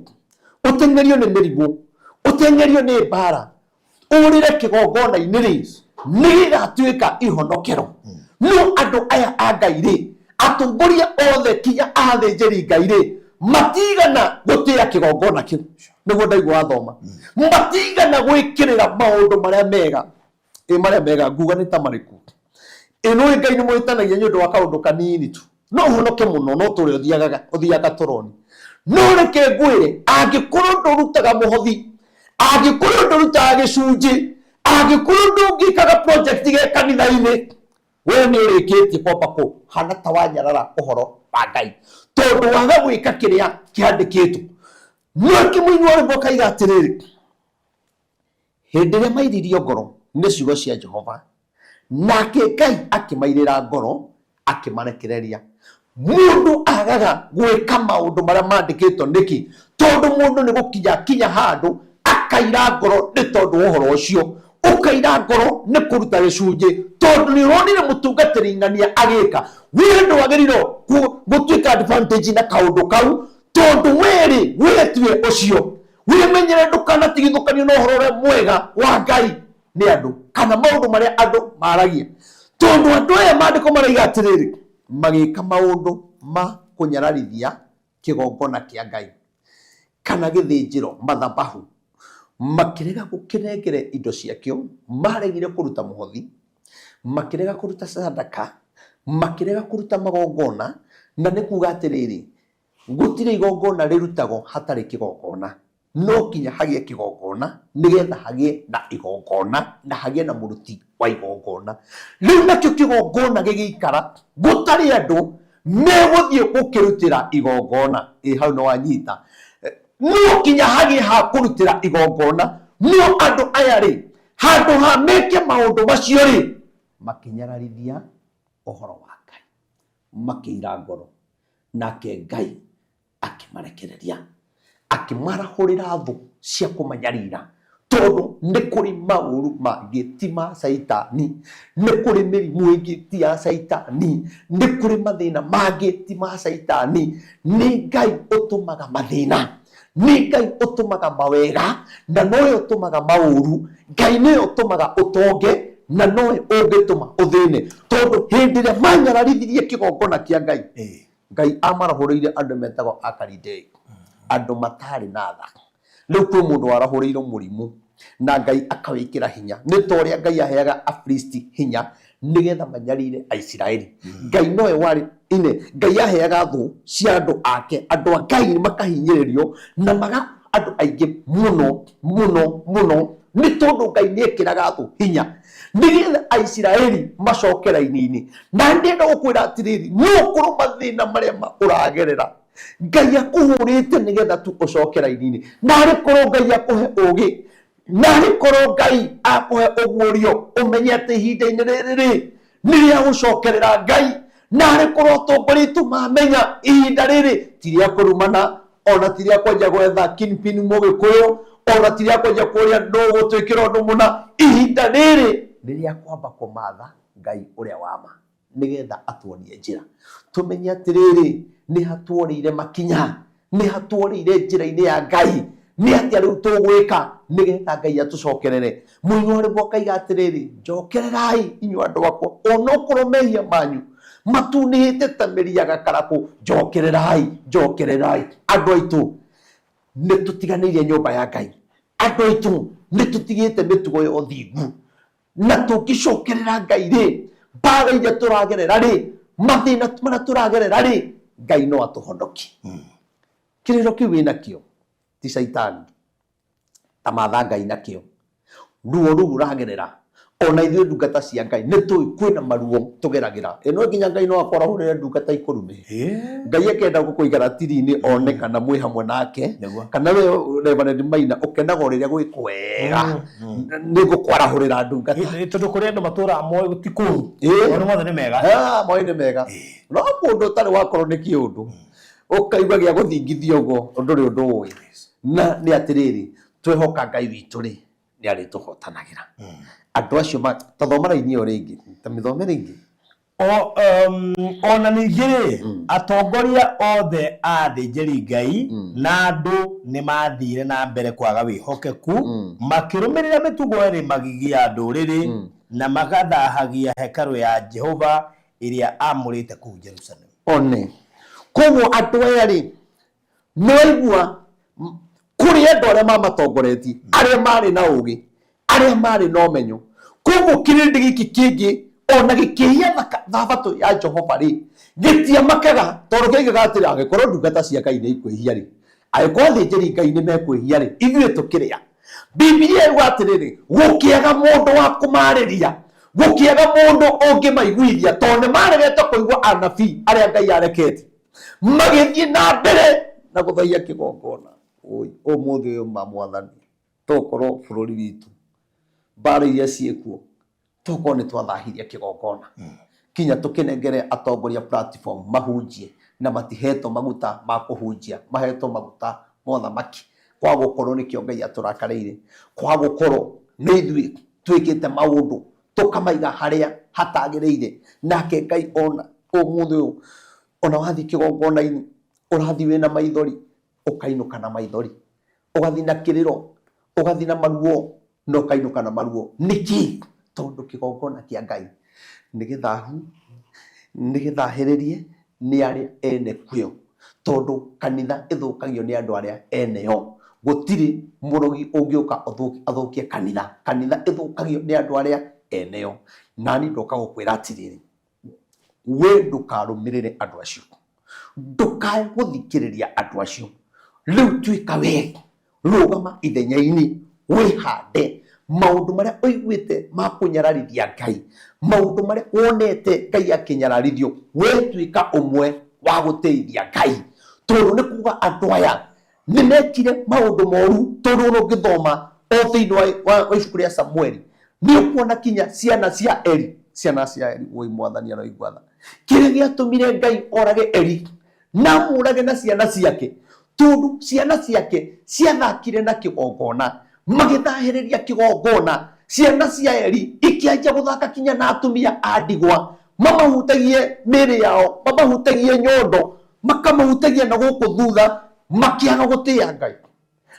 ũteng'erio nĩ mĩrimũ, ũteng'erio nĩ mbara, ũrĩre kĩgongona-inĩ rĩ, nĩ gĩgatuĩka ihonokero. No andũ aya a Ngai rĩ, atongoria othe kinya athĩnjĩri Ngai rĩ, matigana gũtĩa kĩgongona kĩu. Nĩguo ndaigua wathoma, matigana gwĩkĩrĩra maũndũ marĩa mega. Ĩ marĩa mega nguga nĩ ta marĩkũ? Ĩ nĩũĩ Ngai nĩ mũhĩtanagia nĩ ũndũ wa kaũndũ kanini tu, no ũhonoke mũno no tũrĩ ũthiaga toroni. No reke ngwĩre, angĩkorwo ndũrutaga mũhothi, angĩkorwo ndũrutaga gĩcunjĩ, angĩkorwo ndũngĩkaga project ge kanitha-inĩ, we nĩ ũrĩkĩtie kwamba kũhana ta wanyarara ũhoro wa Ngai, tondũ waga gwĩka kĩrĩa kĩandĩkĩtwo. No kĩmũini wa rwĩmbo akaiga atĩrĩrĩ, Hĩndĩ ĩrĩa mairirio ngoro nĩ ciugo cia Jehova, nake Ngai akĩmairĩra ngoro, akĩmarekereria. Mũndũ agaga gwĩka maũndũ marĩa mandĩkĩtwo nĩkĩ? Tondũ mũndũ nĩ gũkinya akinya handũ akaira ngoro nĩ tondũ wa ũhoro ũcio. Ũkaira ngoro nĩ kũruta gĩcunjĩ tondũ nĩ ũronire mũtungatĩri ng'ania agĩka. We ndwagĩrĩirwo gũtuĩka advantage na kaũndũ kau tondũ we-rĩ, we tiwe ũcio. Wĩmenyere ndũkanatigithũkanio na ũhoro ũrĩa mwega wa Ngai nĩ andũ kana maũndũ marĩa andũ maragia, tondũ andũ aya maandĩko maraiga atĩrĩrĩ, magĩka maũndũ ma kũnyararithia kĩgongona kĩa Ngai kana gĩthĩnjĩro, mathabahu, makĩrega gũkĩnengere indo ciakĩo, maregire kũruta mũhothi, makĩrega kũruta sadaka, makĩrega kũruta magongona, na nĩ kuga atĩrĩrĩ, Gũtirĩ igongona rĩrutagwo hatarĩ kĩgongona. No nginya hagĩe kĩgongona nĩgetha hagĩe na igongona na hagĩe na mũruti wa igongona. Rĩu nakĩo kĩgongona gĩgĩikara gũtarĩ andũ megũthiĩ gũkĩrutĩra igongona. Ĩ hau nĩ wanyita. No nginya hagĩe ha kũrutĩra igongona. No andũ aya rĩ, handũ ha meke maũndũ macio rĩ, makĩnyararithia ũhoro wa Ngai, makĩira ngoro. Nake Ngai akĩmarekereria, akĩmarahũrĩra thũ cia kũmanyarira, tondũ nĩ kũrĩ maũru mangĩ ti ma Caitani, nĩ kũrĩ mĩrimũ ĩngĩ ti ya Caitani, nĩ kũrĩ mathĩna mangĩ ti ma Caitani. Nĩ Ngai ũtũmaga mathĩna, nĩ Ngai ũtũmaga mawega, na nowe ũtũmaga maũru. Ngai nĩwe ũtũmaga ũtonge, na nowe ũngĩtũma ũthĩne. Tondũ hĩndĩ ĩrĩa manyararithirie kĩgongona kĩa Ngai, Ngai amarahũrĩire andũ metagwo Akalidei, andũ matarĩ na tha. Rĩu kwĩ mũndũ warahũrĩirwo mũrimũ na Ngai akawĩkĩra hinya. Nĩ ta ũrĩa Ngai aheaga Afilisti hinya nĩgetha manyarire Aisiraeli. Ngai nowe warĩ ine, Ngai aheaga thũ cia andũ ake, andũ a Ngai makahinyĩrĩrio na magakua andũ aingĩ mũno mũno mũno, nĩ tondũ Ngai nĩ ekĩraga thũ hinya nĩgetha Aisiraeli macoke raini-inĩ. Na ndĩrenda gũkwĩra atĩrĩrĩ, no ũkorwo mathĩna marĩa ũragerera Ngai akũhũrĩte nĩgetha tu ũcoke raini-inĩ. Narĩ korwo Ngai akũhe ũgĩ, narĩ korwo Ngai akũhe ũguũrio, ũmenye atĩ ihinda-inĩ rĩrĩ rĩ nĩ rĩa gũcokerera Ngai. Narĩ korwo atongoria aitũ mamenya ihinda rĩrĩ ti rĩa kũrumana, ona ti rĩa kwanjia gwetha kingpin mũgĩkũyũ, ona ti rĩa kwanjia kũria nũ ũgũtwĩkĩra ũndũ mũna. Ihinda rĩrĩ nĩ rĩa kwamba kũmatha Ngai ũrĩa wa ma, nĩgetha atuonie njĩra, tũmenye atĩrĩrĩ, nĩ hatuorĩire makinya, nĩ hatuorĩire njĩra-inĩ ya Ngai, nĩ atĩa rĩu tũgwĩka nĩgetha Ngai atũcokerere. Mũini wa rwĩmbo akaiga atĩrĩrĩ, njokererai inyuĩ andũ akwa, onokorwo mehia manyu matunĩhĩte ta mĩri ya gakarakũ, njokererai, njokererai. Andũ aitũ, nĩ tũtiganĩirie nyũmba ya Ngai. Andũ aitũ, nĩ tũtigĩte mĩtugo ya ũthingu. Na tũngĩcokerera Ngai rĩ, mbara iria tũragerera rĩ, mathĩna marĩa tũragerera rĩ, Ngai no atũhonokie. Kĩrĩro kĩu wĩnakĩo ti caitani, ta matha Ngai nakĩo. Ruo rũu ũragerera, ona ithuĩ ndungata cia Ngai nĩ tũĩ kwĩna maruo tũgeragĩra. Ĩ no nginya Ngai no akwarahũrĩre ndungata ikũrume. Ngai akenda gũkũiga ratiri-inĩ one kana mwĩ hamwe nake. Kana we Reverend Maina ũkenaga o rĩrĩa gwĩ kwega, nĩ ngũkwarahũrĩra ndungata. Tondũ kũrĩ andũ matũraga moĩ ti kũru. Maũndũ mothe nĩ mega. Moĩ nĩ mega. No mũndũ ũtarĩ wakorwo nĩ kĩũndũ, ũkaigua gĩa gũthingithia ũguo ndũrĩ ũndũ ũĩ. Na nĩ atĩrĩrĩ, twehoka Ngai witũ rĩ, nĩ arĩtũhotanagĩra. Andũ acio ma, ta thoma raini ĩyo rĩngĩ, ta mĩthome rĩngĩ. O, um, o na ningĩ rĩ, atongoria othe a athĩnjĩri Ngai na andũ nĩ maathiire na mbere kwaga wĩhokeku, makĩrũmĩrĩra mĩtugo ĩrĩ magigi ya ndũrĩrĩ, na magathahagia hekarũ ya Jehova ĩrĩa aamũrĩte kũu Jerusalemu. One. Koguo andũ aya rĩ, nĩwaigua kũrĩ andũ arĩa mamatongoretie, arĩa marĩ na ũgĩ, arĩa marĩ na ũmenyo. Koguo kĩrĩndĩ gĩkĩ kĩngĩ ona gĩkĩhia thabatũ ya Jehova rĩ, gĩtiamakaga tondũ kĩaigaga atĩrĩ, angĩkorwo ndungata cia Ngai nĩ ikwĩhia rĩ, angĩkorwo athĩnjĩri Ngai nĩ mekwĩhia rĩ, ithuĩ tũkĩrĩa. Bibilia yuga atĩrĩrĩ, gũkĩaga mũndũ wa kũmarĩria, gũkĩaga mũndũ ũngĩmaiguithia, tondũ nĩ maregete kũigua anabii arĩa Ngai arekete. Magĩthiĩ na mbere na gũthaia kĩgongona. Ũi, ũmũthĩ ũyũ ma mwathani, tokorwo bũrũri witũ, mbara iria ciĩkuo, tokorwo nĩ twathahirie kĩgongona. Kinya tũkĩnengere atongoria platform mahunjie, na matihetwo maguta ma kũhunjia, mahetwo maguta ma ũthamaki. Kwaga gũkorwo nĩkĩo Ngai atũrakarĩire, kwaga gũkorwo nĩ ithuĩ twĩkĩte maũndũ tũkamaiga harĩa hatagĩrĩire. Nake Ngai ona ũmũthĩ ũyũ, ona wathiĩ kĩgongona-inĩ, ũrathiĩ wĩna maithori, ũkainũka na maithori. Ũgathiĩ na kĩrĩro, ũgathiĩ na maruo, na ũkainũka na maruo. Nĩkĩ? Tondũ kĩgongona kĩa Ngai nĩ gĩthahu, nĩ gĩthahĩrĩrie nĩ arĩa ene kuo. Tondũ kanitha ĩthũkagio nĩ andũ arĩa ene yo. Gũtirĩ mũrogi ũngĩũka athũkie kanitha. Kanitha ĩthũkagio nĩ andũ arĩa ene yo. Nani ndoka gũkwĩra atĩrĩrĩ, we ndũkarũmĩrĩre andũ acio. Ndũkae gũthikĩrĩria andũ acio. Rĩu tuĩka we, rũgama ithenya-inĩ, wĩhande. Maũndũ marĩa ũiguĩte ma kũnyararithia Ngai, maũndũ marĩa wonete Ngai akĩnyararithio, we tuĩka ũmwe wa gũteithia Ngai. Tondũ nĩ kuga andũ aya nĩ mekire maũndũ moru, tondũ ona ũngĩthoma o thĩinĩ wa ibuku rĩa Samueli, nĩ ũkuona kinya ciana cia Eli, ciana cia Eli, woi mwathani aroigua tha. Kĩrĩa gĩatũmire Ngai orage Eli, na amũrage na ciana ciake, tondũ ciana ciake ciathakire na kĩgongona, magĩthahĩrĩria kĩgongona, ciana cia Eli ikĩanjia gũthaka kinya na atumia a ndigwa, mamahutagie mĩĩrĩ yao, mamahutagie nyondo, makamahutagia na gũkũ thutha, makĩaga gũtĩĩa Ngai.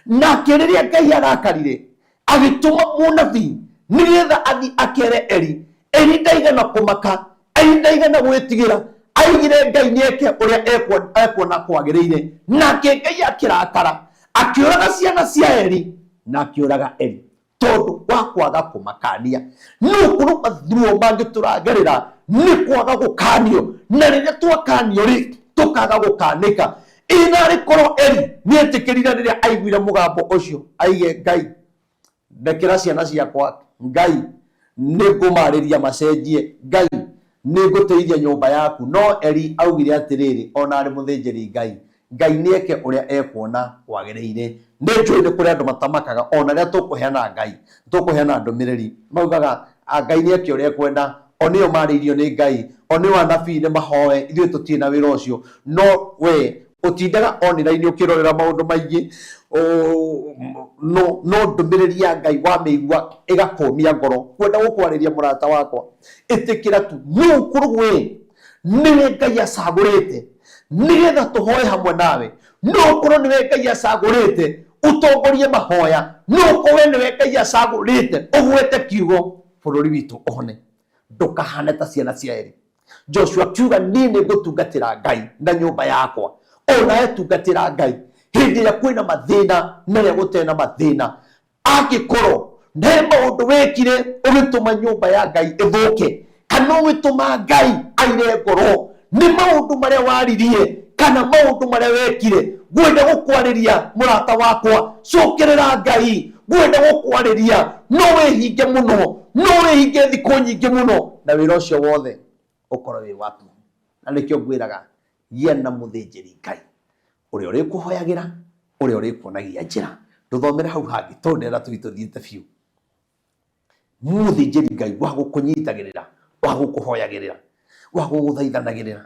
Nake rĩrĩa Ngai arakarire, agĩtũma mũnabii nĩgetha athiĩ akere Eli. Eli ndaigana kũmaka, Eli ndaigana gwĩtigĩra, aigire Ngai nĩeke ũrĩa ekuona kwagĩrĩire. Nake Ngai akĩrakara, akĩũraga ciana cia Eli na akĩũraga Eli tondũ wa kwaga kũmakania. No ũkorwo mathuo mangĩ tũragerera nĩ kwaga gũkanio, na rĩrĩa twakanio rĩ, tũkaga gũkanĩka. Ĩ narĩ korwo Eli nĩetĩkĩrire rĩrĩa aiguire mũgambo ũcio, aige Ngai ndekera ciana ciakwa, Ngai nĩngũmarĩria macenjie, Ngai nĩngũteithia nyũmba yaku. No Eli augire atĩrĩrĩ, ona arĩ mũthĩnjĩri Ngai, Ngai nĩeke ũrĩa ekuona kwagĩrĩire. Nĩ njũĩ nĩ kũrĩ andũ matamakaga ona rĩrĩa tũkũheana Ngai, tũkũheana ndũmĩrĩri, maugaga Ngai nĩeke ũrĩa ekwenda, o nĩo marĩirio nĩ Ngai, o nĩo anabii nĩ mahoe, ithuĩ tũtirĩ na wĩra ũcio. No we ũtindaga online ũkĩrorera maũndũ maingĩ, no ndũmĩrĩri ya Ngai wamĩigua ĩgakũmia ngoro. Kwenda gũkwarĩria mũrata wakwa, ĩtĩkĩra tu, no ũkorwo we nĩwe Ngai acagũrĩte nĩgetha tũhoe hamwe nawe, no ũkorwo nĩwe Ngai acagũrĩte ũtongorie mahoya, no ũkorwo nĩwe Ngai acagũrĩte ũgwete kiugo bũrũri witũ ũhone. Ndũkahane ta ciana cia Eli. Joshua akiuga niĩ nĩ ngũtungatĩra Ngai na nyũmba yakwa. Onawe tungatĩra Ngai hĩndĩ ĩrĩa kwĩna mathĩna na rĩrĩa gũtarĩ na mathĩna. Angĩkorwo He maũndũ wekire ũgĩtũma nyũmba ya Ngai ĩthũke, kana ũgĩtũma Ngai aire ngoro nĩ maũndũ marĩa waririe kana maũndũ marĩa wekire. Ngwenda gũkwarĩria mũrata wakwa, cokerera Ngai. Ngwenda gũkwarĩria, no wĩhinge mũno, no wĩhinge thikũ nyingĩ mũno, na wĩra ũcio wothe ũkorwo wĩ wa tũhũ. Na nĩkĩo ngwĩraga, gĩa na mũthĩnjĩri Ngai ũrĩa ũrĩkũhoyagĩra, ũrĩa ũrĩkuonagia njĩra. Ndũthomere hau hangĩ tondũ ndĩrenda tũthiĩ tũthiĩte biũ. Mũthĩnjĩri Ngai wa gũkũnyitagĩrĩra, wa gũkũhoyagĩrĩra, wa gũgũthaithanagĩrĩra.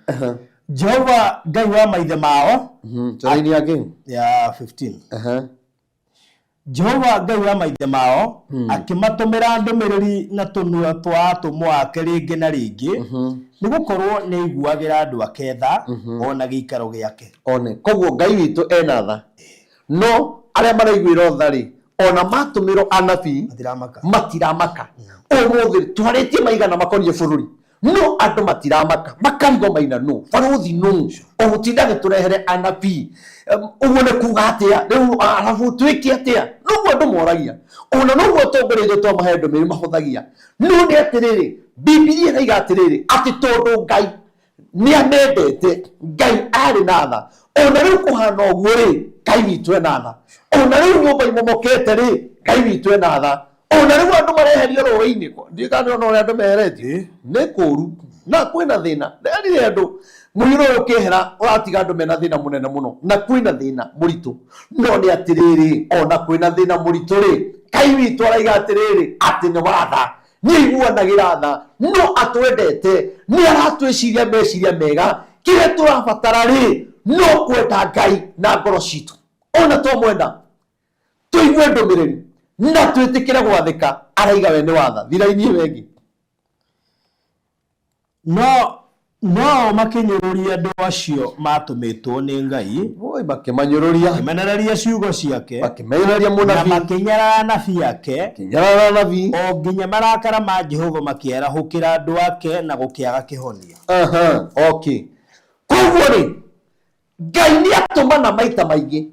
Jehova Ngai wa maithe mao. Tũraini ya kĩ? Ya 15. Jehova Ngai wa maithe mao akĩmatũmĩra ndũmĩrĩri na tũnua twa atũmwo ake rĩngĩ na rĩngĩ, nĩ gũkorũo nĩ aiguagĩra andũ ake tha, o na gĩikaro gĩake. One, koguo Ngai witũ ena tha, no arĩa maraiguĩrwo tha rĩ, ona matũmĩrwo anabii Matiramaka. Matiramaka. Ũmũthĩ twarĩtie maigana makoniĩ bũrũri, no andũ matiramaka, makarigwo maina nũ barũthi nũ ũgũtinda agĩtũrehere anabii. Ũguo nĩ kuga atĩa rĩu? Arabu twĩke atĩa? Noguo andũ moragia, ona noguo atongoria aitũ twamahe ndũmĩrĩri mahũthagia. No nĩ atĩrĩrĩ, Bibilia ĩraiga atĩrĩrĩ, atĩ tondũ Ngai nĩ amendete, Ngai arĩ na tha. Ona rĩu kũhana ũguo rĩ, Ngai witũ ena tha. Ona rĩu nyũmba imomokete rĩ, Ngai witũ ena tha. Ona rĩu andũ mareherio rũĩ-inĩ, ndiũĩ kana nĩũrona ũrĩa andũ meheretio nĩ kũru na kwĩna thĩna. Nderire andũ mũiyũro ũyũ ũkĩehera ũratiga andũ mena thĩna mũnene mũno, na kwĩna thĩna mũritũ. No nĩ atĩrĩrĩ, ona kwĩna thĩna mũritũ rĩ, Ngai witũ araiga atĩrĩrĩ, atĩ nĩ watha, nĩ aiguanagĩra tha, no atwendete, nĩ aratwĩciria meciria mega. Kĩrĩa tũrabatara rĩ, no kwenda Ngai na ngoro citũ. Ona twamwenda, tũigue ndũmĩrĩri na twĩtĩkĩre gwathĩka, araiga we nĩ watha. Thiraini ĩyo ĩngĩ. No no makĩnyũrũria andũ acio maatũmĩtwo nĩ Ngai. Oi, makĩmanyũrũria. Makĩmenereria ciugo ciake. Makĩmenereria na mũnabii. Makĩnyarara anabii ake. Makĩnyarara anabii. O nginya marakara ma Jehova makĩarahũkĩra andũ ake na gũkĩaga kĩhonia. Aha, okay. Koguo rĩ, Ngai nĩ atũmana maita maingĩ,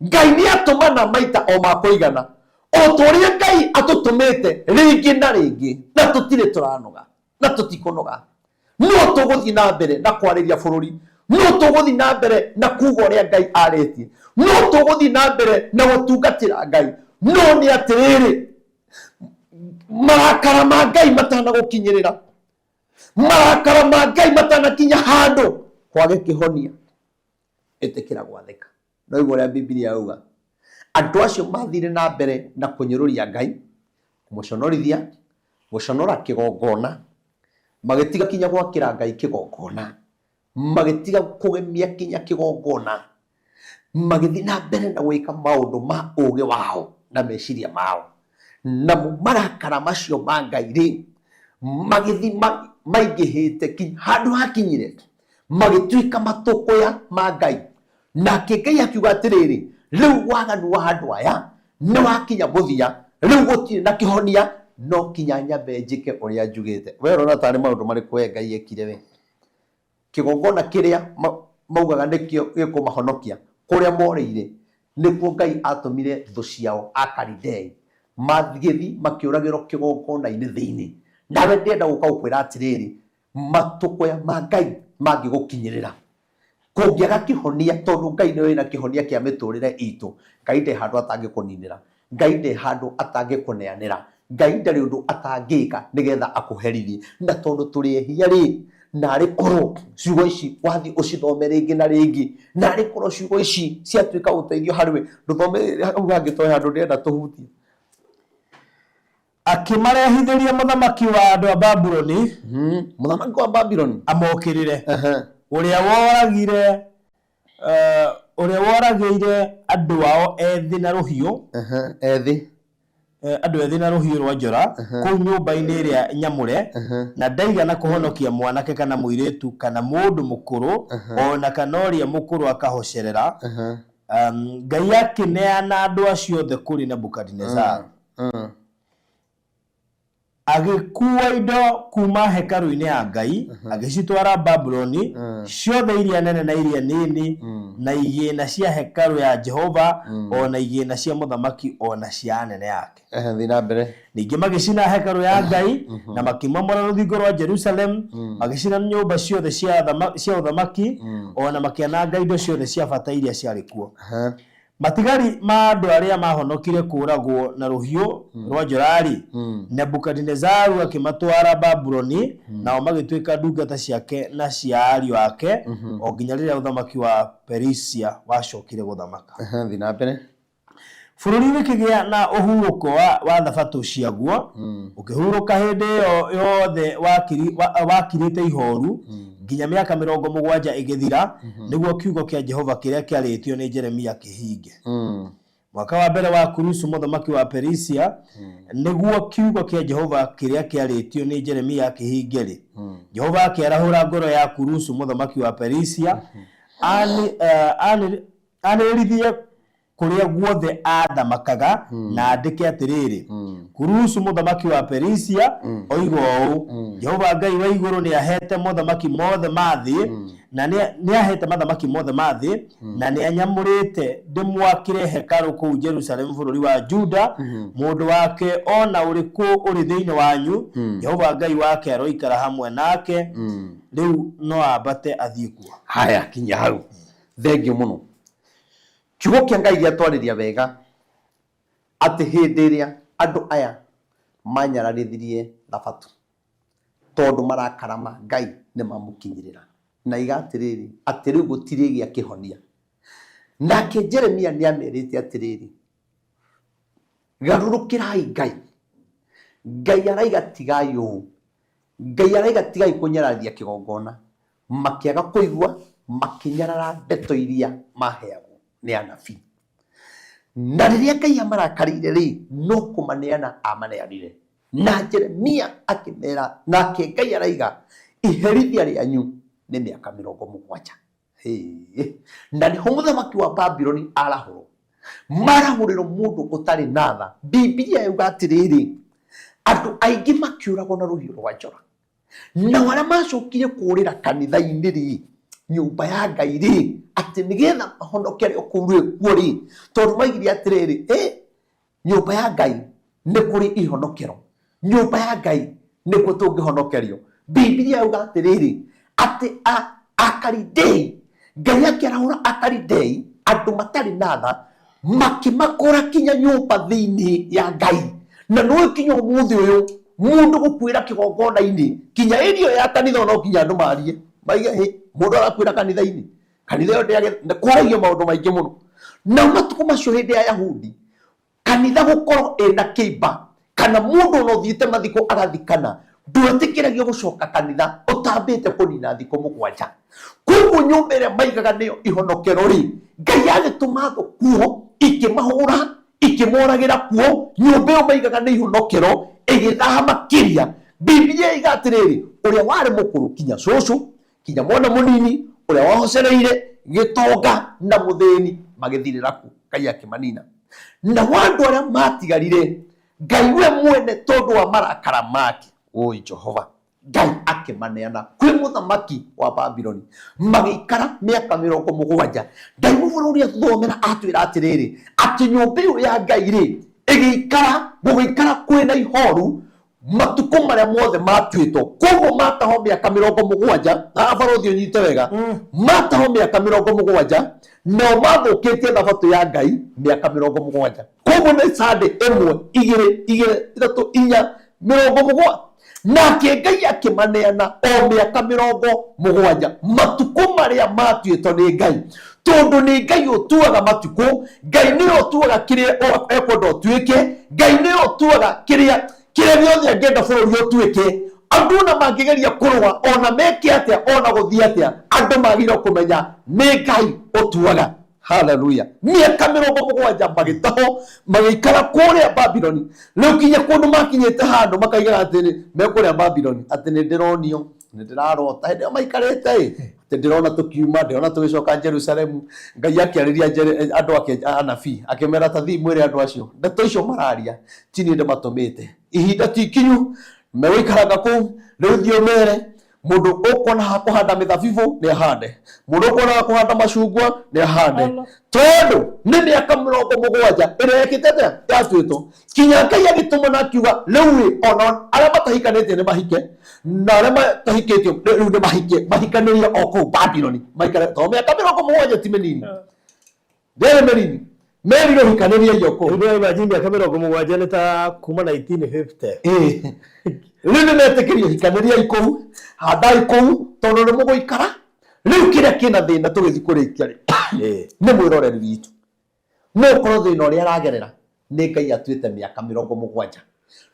Ngai nĩ atũmana maita o ma kũigana, o ta ũrĩa Ngai atũtũmĩte rĩngĩ na rĩngĩ, na tũtirĩ tũranoga na tũtikũnoga. No tũgũthiĩ na mbere na kwarĩria bũrũri, no tũgũthiĩ na mbere na kuga ũrĩa Ngai arĩtie, no tũgũthiĩ na mbere na gũtungatĩra Ngai. No nĩ atĩrĩrĩ, marakara ma Ngai matanagũkinyĩrĩra, marakara ma Ngai matanakinya handũ kwage kĩhonia, ĩtĩkĩra gwathĩka. No igua ũrĩa Bibilia yauga, andũ acio mathire na mbere na kũnyũrũria Ngai, kũmũconorithia, gũconora kĩgongona, magĩtiga kinya gwakĩra Ngai kĩgongona, magĩtiga kũgemia kinya kĩgongona, magĩthiĩ na mbere na gwĩka maũndũ ma ũũgĩ wao na meciria mao. Namo marakara macio ma Ngai rĩ, magĩthiĩ maingĩhĩte kinya handũ hakinyire magĩtuĩka matũkũya ma Ngai. Nake Ngai akiuga atĩrĩrĩ, rĩu waganu wa andũ aya nĩ wakinya mũthia, rĩu gũtirĩ na kĩhonia, no kinya nyambe njĩke ũrĩa njugĩte. We ũrona tarĩ maũndũ marĩkũ we Ngai ekire we? Kĩgongona kĩrĩa maugaga nĩkĩo gĩkũmahonokia kũrĩa morĩire, nĩkuo Ngai atũmire thũ ciao Akalidei magĩthiĩ makĩũragĩrwo kĩgongona-inĩ thĩinĩ. Nawe ndĩrenda gũka gũkwĩra atĩrĩrĩ, matũkũya ma Ngai mangĩgũkinyĩrĩra, kũngĩaga kĩhonia, tondũ Ngai nĩwe wĩna kĩhonia kĩa mĩtũrĩre itũ, Ngai ndarĩ handũ atangĩkũninĩra, Ngai ndarĩ handũ atangĩkũneanĩra, Ngai ndarĩ ũndũ atangĩka nĩgetha akũherithie. Na tondũ tũrĩ ehia rĩ, narĩ korwo ciugo ici wathiĩ ũcithome rĩngĩ na rĩngĩ, narĩ korwo ciugo ici ciatuĩka ũteithio harĩ we. Ndũthome hau hangĩ tondũ he handũ ndĩrenda tũhutie. Akĩmarehithĩria mũthamaki wa andũ a Babuloni. Mũthamaki wa Babuloni. Amokĩrĩre, ũrĩa woragire ũrĩa woragĩire andũ ao ethĩ na rũhiũ. Ethĩ. Andũ ethĩ na rũhiũ rwa njora kũu nyũmba-inĩ ĩrĩa nyamũre, na ndaigana kũhonokia mwanake kana mũirĩtu kana mũndũ mũkũrũ o na kana ũrĩa mũkũrũ akahocerera. Ngai akĩneana andũ acio othe kũrĩ Nebukadinezaru. Agĩkuua indo kuuma hekarũ-inĩ ya Ngai, agĩcitwara Babuloni, ciothe iria nene na iria nini, Na igĩna cia hekarũ ya Jehova, o na igĩna cia mũthamaki, o na cia anene ake. Ehe, thiĩ na mbere. Ningĩ magĩcina hekarũ ya Ngai, na makĩmomora rũthingo rwa Jerusalemu, magĩcina nyũmba ciothe cia ũthamaki, o na makĩananga indo ciothe cia bata iria ciarĩ kuo. Matigari ma andũ arĩa maahonokire kũũragwo na rũhiũ rwa njora-rĩ, Nebukadinezaru akĩmatwara Babuloni, nao magĩtuĩka ndungata ciake na cia ariũ ake, o nginya rĩrĩa ũthamaki wa Perisia wacokire gũthamaka. Ehe, thiĩ na mbere. Bũrũri ũgĩkĩgĩa na ũhurũko wa thabatũ ciaguo, ũkĩhurũka hĩndĩ ĩyo yothe wakirĩte ihooru, nginya mĩaka 70 ĩgĩthira, nĩguo kiugo kĩa Jehova kĩrĩa kĩarĩtio nĩ Jeremia kĩhinge. Mwaka wa mbere wa Kurusu mũthamaki wa Perisia, nĩguo kiugo kĩa Jehova kĩrĩa kĩarĩtio nĩ Jeremia kĩhinge-rĩ, Jehova akĩarahũra ngoro ya Kurusu mũthamaki wa Perisia, anĩrĩrithie kũrĩa guothe aathamakaga, na andĩke atĩrĩrĩ, Kurusu mũthamaki wa Perisia oiga ũũ, Jehova Ngai wa igũrũ nĩaheete mothamaki mothe ma thĩ, na nĩaheete mathamaki mothe ma thĩ, na nĩanyamũrĩte ndĩmwakĩre hekarũ kũu Jerusalemu bũrũri wa Juda. Mũndũ wake o na ũrĩkũ ũrĩ thĩinĩ wanyu, Jehova Ngai wake aroikara hamwe nake, rĩu no ambate athiĩ kuo. Haya, kinya hau. Thengiũ mũno. Kiugo kĩa Ngai gĩatwarĩria wega atĩ hĩndĩ ĩrĩa andũ aya manyararithirie thabatũ, tondũ marakara ma Ngai nĩ mamũkinyĩrĩra, na iga atĩrĩrĩ, atĩ rĩu gũtirĩ gĩa kĩhonia. Nake Jeremia nĩ amerite atĩrĩrĩ, garũrũkĩrai Ngai. Ngai araiga tigai ũũ. Ngai araiga tigai kũnyararithia kĩgongona. Makĩaga kũigua, makĩnyarara ndeto iria maheagwo nĩ anabii. Na rĩrĩa Ngai amarakarĩire rĩ, no kũmaneana amaneanire. Na Jeremia akĩmera, nake Ngai araiga, iherithia rĩanyu nĩ mĩaka 70. Hĩĩ. Na nĩho mũthamaki wa Babuloni arahũrwo. Marahũrĩrwo mũndũ ũtarĩ na tha. Bibilia yauga atĩrĩrĩ, andũ aingĩ makĩũragwo na rũhiũ rwa njora. Nao arĩa macokire kũrĩra kanitha-inĩ rĩ, nyũmba ya Ngai rĩ, atĩ nĩgetha mahonokere o kũu rĩ kuo rĩ, tondũ maigire atĩrĩrĩ, ĩ nyũmba ya Ngai nĩ kũrĩ ihonokero, nyũmba ya Ngai nĩkuo tũngĩhonokerio. Bibilia yauga atĩrĩrĩ, atĩ Akalidei, Ngai akĩarahũra Akalidei, andũ matarĩ na tha, makĩmakora kinya nyũmba thĩinĩ ya Ngai. Na nĩũĩ kinya ũmũthĩ ũyũ, mũndũ gũkuĩra kĩgongona-inĩ, kinya ĩrio ya kanitha no kinya andũ marie, maige hĩ, mũndũ arakuĩra kanitha-inĩ. Kanitha ĩyo ndĩagĩ, kwaragio maũndũ maingĩ mũno. Na matukũ macio hĩndĩ ya Yahudi, kanitha gũkorwo ĩna kĩimba kana mũndũ ona ũthiĩte mathiko agathikana, ndwetĩkĩragio gũcoka kanitha ũtambĩte kũnina thikũ 7. Koguo nyũmba ĩrĩa maigaga nĩyo ihonokero rĩ, Ngai agĩtũma thũ kuo, ikĩmahũra, ikĩmoragĩra kuo. Nyũmba ĩyo maigaga nĩ ihonokero ĩgĩthaha makĩria. Bibilia iga atĩrĩrĩ, ũrĩa warĩ mũkũrũ kinya cũcũ, kinya mwana mũnini, ũrĩa wahocereire gĩtonga na mũthĩni, magĩthirĩra kuo. Ngai akĩmanina. Nao andũ arĩa matigarire, Ngai we mwene tondũ wa marakara make, oi Jehova, Ngai akĩmaneana kwĩ mũthamaki wa Babiloni, magĩikara mĩaka 70. Ngai mũbũrũ ũrĩa tũthomera atwĩra atĩrĩrĩ, atĩ nyũmba ĩyo ya Ngai rĩ, ĩgĩikara, gũgĩikara kwĩna ihoru matukũ marĩa mothe matuĩtwo. Koguo matahwo mĩaka 70, na abarũthi ũnyite wega, matahwo mĩaka 70, nao mathũkĩtie thabatũ ya Ngai mĩaka 70. Koguo nĩ Sunday 1, 2, 2, 3, 4, 70. Nake Ngai akĩmaneana o mĩaka 70, matukũ marĩa matuĩtwo nĩ Ngai. Tondũ nĩ Ngai ũtuaga matukũ, Ngai nĩwe ũtuaga kĩrĩa ekwenda ũtuĩke, Ngai nĩwe ũtuaga kĩrĩa kĩrĩa gĩothe angĩenda bũrũri ũtuĩke. Andũ ona mangĩgeria kũrũa, ona meke atĩa, ona gũthiĩ atĩa, andũ magĩrĩirwo kũmenya nĩ Ngai ũtuaga. Haleluya. Mĩaka 70 magĩtahwo, magĩikara kũrĩa Babiloni. Rĩu kinya kũndũ makinyĩte handũ makaigaga atĩ me kũrĩa Babiloni, atĩ nĩ ndĩronio, nĩ ndĩrarota. Hĩndĩ ĩyo maikarĩte ĩ, atĩ ndĩrona tũkiuma, ndĩrona tũgĩcoka Jerusalemu. Ngai akĩarĩria andũ ake anabii, akĩmera ta thiĩ mwĩre andũ acio, ndeto icio mararia ti niĩ ndĩmatũmĩte. Ihinda ti ikinyu, megũikaranga kũu, rĩu thiĩ ũmere. Mũndũ ũkuona ha kũhanda mĩthabibũ nĩ ahande, mũndũ ũkuona ha kũhanda macungwa nĩ ahande, tondũ nĩ mĩaka 70 ĩrĩa ĩkĩte atĩa yatuĩtwo. Kinya Ngai agĩtũma na akiuga rĩu rĩ, ona arĩa matahikanĩtie nĩ mahike, na arĩa matahikĩtio rĩu nĩ mahike, mahikanĩrie o kũu Babuloni maikare, tondũ mĩaka 70 ti mĩnini, ndĩrĩ mĩnini. Merirwo hikanĩriai o kũu. Rĩu nĩ imagine mĩaka 70 nĩ ta kuma 1950. Ĩĩ. Rĩu nĩ metĩkĩrio hikanĩriai kũu, handai kũu, tondũ nĩ mũgũikara. Rĩu kĩrĩa kĩna thĩna tũgĩthiĩ kũrĩkia rĩ, nĩ mwĩroreri witũ. No ũkorwo thĩna ũrĩa aragerera nĩ Ngai atuĩte mĩaka 70,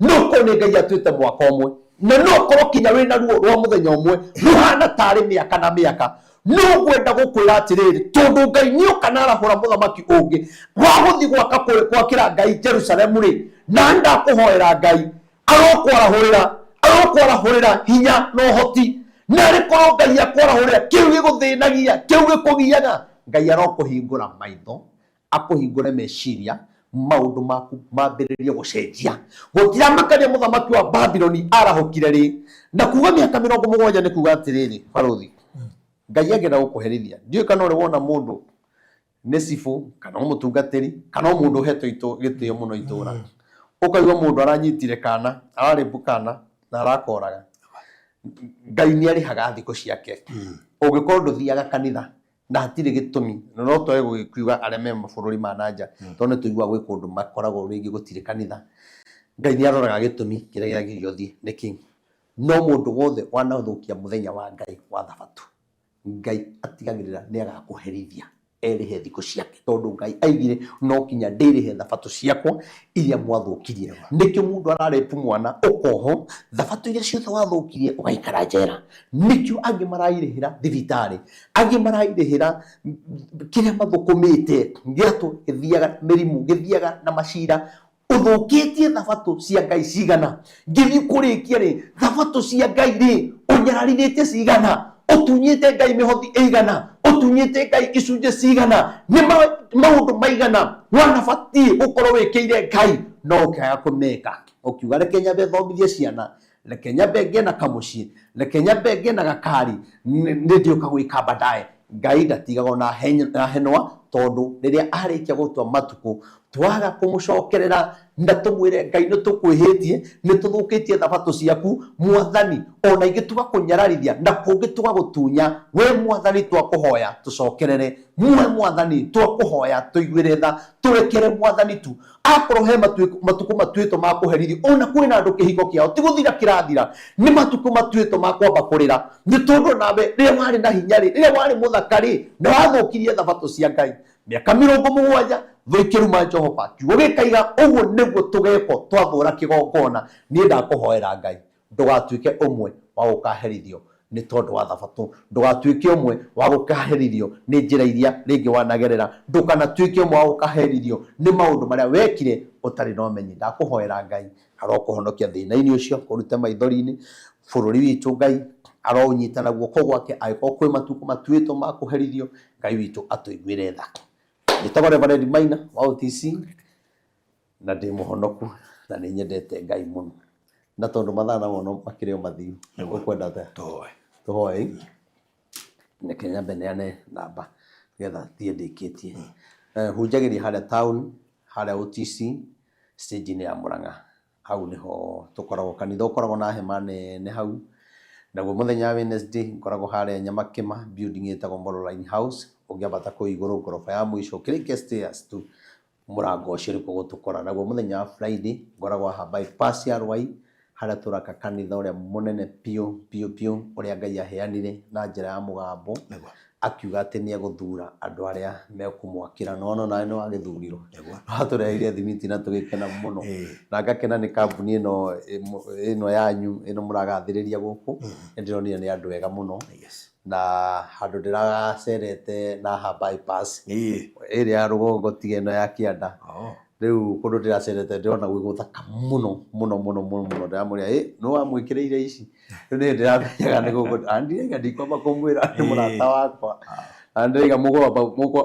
no ũkorwo nĩ Ngai atuĩte mwaka ũmwe, na no ũkorwo kinya wĩna ruo rwa mũthenya ũmwe rũhana tarĩ mĩaka na mĩaka. No ngwenda gũkwĩra atĩrĩrĩ, tondũ Ngai nĩoka na arahũra mũthamaki ũngĩ wa gũthiĩ gwaka gwakĩra Ngai Jerusalemu rĩ, na ndakũhoera Ngai arokwarahũrĩra, arokwarahũrĩra hinya na ũhoti, na arĩ korwo Ngai akwarahũrĩra kĩu gĩgũthĩnagia, kĩu gĩkũgiaga, Ngai arokũhingũra maitho, akũhingũre meciria, maũndũ maku mambĩrĩrie gũcenjia. Gũtiramakania mũthamaki wa Babuloni arahũkire rĩ, na kuga mĩaka 70 nĩ kuga atĩrĩrĩ, barũthi, Ngai angĩenda gũkũherithia, ndiũĩ kana ũrĩ wona mũndũ nĩ cibũ kana o mũtungatĩri kana o mũndũ ũhetwo gĩtĩo mũno itũra, ũkaigua mũndũ aranyitire kana, ararĩmbu kana na arakoraga. Ngai nĩ arĩhaga thikũ ciake. Ũngĩkorwo ndũthiaga kanitha na hatirĩ gĩtũmi, na no twage gũgĩkiuga arĩa me mabũrũri ma na nja, tondũ nĩ tũiguaga gwĩ kũndũ makoragwo rĩngĩ gũtirĩ kanitha. Ngai nĩ aroraga gĩtũmi kĩrĩa kĩagĩrĩire ũthiĩ nĩkĩ. No mũndũ wothe wanathũkia mũthenya wa Ngai wa Thabatũ, Ngai atigagĩrĩra nĩ agakũherithia erĩhe thikũ ciake, tondũ Ngai aigire no kinya ndĩrĩhe thabatũ ciakwa iria mwathũkirie. Nĩkĩo mũndũ ararepu mwana ũkohwo, thabatũ iria ciothe wathũkirie ũgaikara njera. Nĩkĩo angĩ marairĩhĩra thibitarĩ, angĩ marairĩhĩra kĩrĩa mathũkũmĩte gĩatũ gĩthiaga mĩrimũ, gĩthiaga na macira. Ũthũkĩtie thabatũ cia Ngai cigana? Ngĩthiĩ kũrĩkia rĩ, thabatũ cia Ngai rĩ, ũnyararithĩtie cigana? Ũtunyĩte Ngai mĩhothi ĩigana? Ũtunyĩte Ngai icunjĩ cigana? Nĩ maũndũ maigana wanabatiĩ gũkorwo wĩkĩire Ngai no ũkĩaga kũmeka? Ũkiuga reke nyambe thomithie ciana, reke nyambe ngĩe na kamũciĩ, reke nyambe ngĩe na gakari, nĩ ndĩũka gwĩka baadaye. Ngai ndatigagwo na henwa, tondũ rĩrĩa arĩkia gũtua matukũ twaga kũmũcokerera na tũmwĩre Ngai nĩ tũkwĩhĩtie, nĩ tũthũkĩtie thabatũ ciaku Mwathani, ona ingĩ tũgakũnyararithia na kũngĩ tũgagũtunya, we Mwathani twakũhoya tũcokerere, we Mwathani twakũhoya tũiguĩre tha, tũrekere Mwathani tu. Akorwo he matukũ matuĩtwo ma kũherithio, ona kwĩna andũ kĩhiko kĩao ti gũthira kĩrathira, nĩ matukũ matuĩtwo ma kwamba kũrĩra, nĩ tondũ nawe rĩrĩa warĩ na hinya rĩ, rĩrĩa warĩ mũthaka rĩ, nĩ wathũkirie thabatũ cia Ngai. Mĩaka 70 thũ ikĩruma Jehova, kiugo gĩkaiga ũguo nĩguo tũgekwo twathũra kĩgongona. Niĩ ndakũhoera Ngai, ndũgatuĩke ũmwe wa gũkaherithio nĩ tondũ wa thabatũ, ndũgatuĩke ũmwe wa gũkaherithio nĩ njĩra iria rĩngĩ wanagerera, ndũkanatuĩke ũmwe wa gũkaherithio nĩ maũndũ marĩa wekire ũtarĩ na ũmenyi. Ndakũhoera Ngai arokũhonokia thĩna-inĩ ũcio, akũrute maithori-inĩ. Bũrũri witũ Ngai aroũnyita na guoko gwake, angĩkorwo kwĩ matukũ matuĩtwo ma kũherithio, Ngai witũ atũiguĩre tha. Njĩtagwo Reverend Maina wa OTC na ndĩ mũhonoku na nĩ nyendete Ngai mũno. Na tondũ mathaa namo no makĩrĩ o mathiru, ũkwenda atĩa? Tũhoe. Tũhoe. Reke nyambe neane namba nĩgetha thiĩ ndĩkĩtie. Hunjagĩria harĩa town, harĩa OTC, stage-inĩ ya Mũrang'a. Hau nĩho tũkoragwo, kanitha ũkoragwo na hema nene hau. Naguo mũthenya wa Wednesday ngoragwo harĩa Nyamakĩma building ĩtagwo Moroline House, ũngĩambata kũu igũrũ ngoroba ya mũico ũkĩrĩkia stairs tu mũrango ũcio nĩkuo gũtũkora. Naguo mũthenya wa Friday ngoragwo haha bypass ya Rwai harĩa tũraka kanitha ũrĩa mũnene biũ biũ biũ ũrĩa Ngai aheanire na njĩra ya mũgambo, akiuga atĩ nĩ egũthura andũ arĩa mekũmwakĩra. Na wona nawe nĩ wagĩthurirwo, watũreheire thimiti na tũgĩkena mũno, na ngakena nĩ kambuni ĩno yanyu ĩno mũragathĩrĩria gũkũ, nĩ ndĩronire nĩ andũ ega mũno. Na handũ ndĩracerete na haha bypass ĩrĩa ya rũgongo tiga ĩno ya kĩanda, rĩu kũndũ ndĩracerete ndĩrona gwĩ gũthaka mũno mũno mũno mũno mũno. Ndĩramwĩra ĩ nũ wamwĩkĩrĩire ici? Rĩu nĩ ndĩramenyaga nĩ gũkũ, na ndiraiga ndikwamba kũmwĩra nĩ mũrata wakwa. Ndĩraiga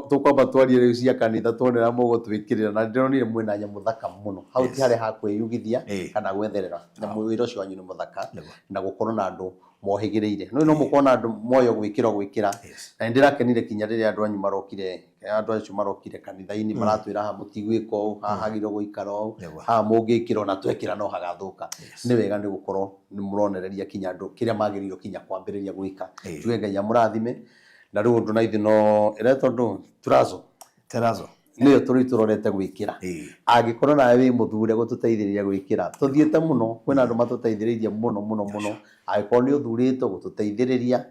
tũkwamba twarie rĩu cia kanitha tuone ũrĩa mũgũtwĩkĩrĩra, na ndĩronire mwĩna nyamũ thaka mũno hau. Ti harĩa ha kwĩyugithia kana gwetherera nyamũ. Wĩra ũcio wanyu nĩ mũthaka na gũkorwo na andũ mohĩgĩrĩire. No mũkorwo na andũ moyo gwĩkĩra gwĩkĩra. Na nĩ ndĩrakenire kinya rĩrĩa andũ anyu marokire, andũ acio marokire kanitha-inĩ, maratwĩra haha mũtigwĩka ũũ, haha hagĩrĩirwo gũikara ũũ, haha mũngĩkĩra ona twekĩra no hagathũka. Nĩ wega nĩ gũkorwo nĩ mũronereria kinya andũ kĩrĩa magĩrĩirwo kinya kwambĩrĩria gwĩka. Tuge Ngai amũrathime. Na rĩu ũndũ na ithuĩ no ĩretwo ndũ turazo. Terazo. Nĩyo tũrĩ tũrorete gwĩkĩra. Angĩkorwo nawe wĩ mũthure gũtũteithĩrĩria gwĩkĩra, tũthiĩte mũno, kwĩna andũ matũteithĩrĩirie mũno mũno mũno. Angĩkorwo nĩ ũthurĩtwo gũtũteithĩrĩria,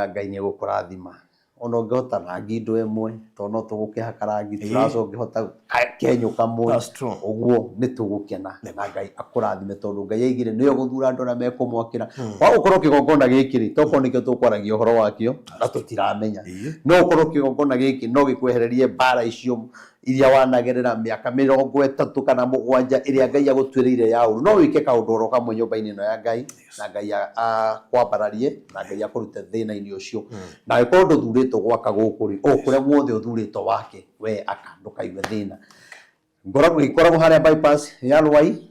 Ngai nĩ egũkũrathima. Ona ũngĩhota rangi ndũ ĩmwe, tondũ no tũgũkĩhaka rangi turazo, ũngĩhota kenyũ kamwe. That's true. Ũguo nĩ tũgũkena na Ngai akũrathime, tondũ Ngai aigire nĩwe ũgũthura andũ arĩa mekũmwakĩra. Wa gũkorwo kĩgongona gĩkĩ rĩ, tokorwo nĩkĩo tũkwaragia ũhoro wakĩo na tũtiramenya. No ũkorwo kĩgongona gĩkĩ no gĩkwehererie mbara icio iria wanagerera mĩaka 37 ĩrĩa Ngai agũtuĩrĩire ya ũru. No wĩke kaũndũ oro kamwe nyũmba-inĩ ĩno ya Ngai na Ngai akwambararie na Ngai akũrute thĩna-inĩ ũcio. Na angĩkorwo ndũthurĩtwo gwaka gũkũ rĩ, o kũrĩa guothe ũthurĩtwo wake, we aka, ndũkaigue thĩna. Ngoragwo ĩkoragwo harĩa bypass ya Rwai,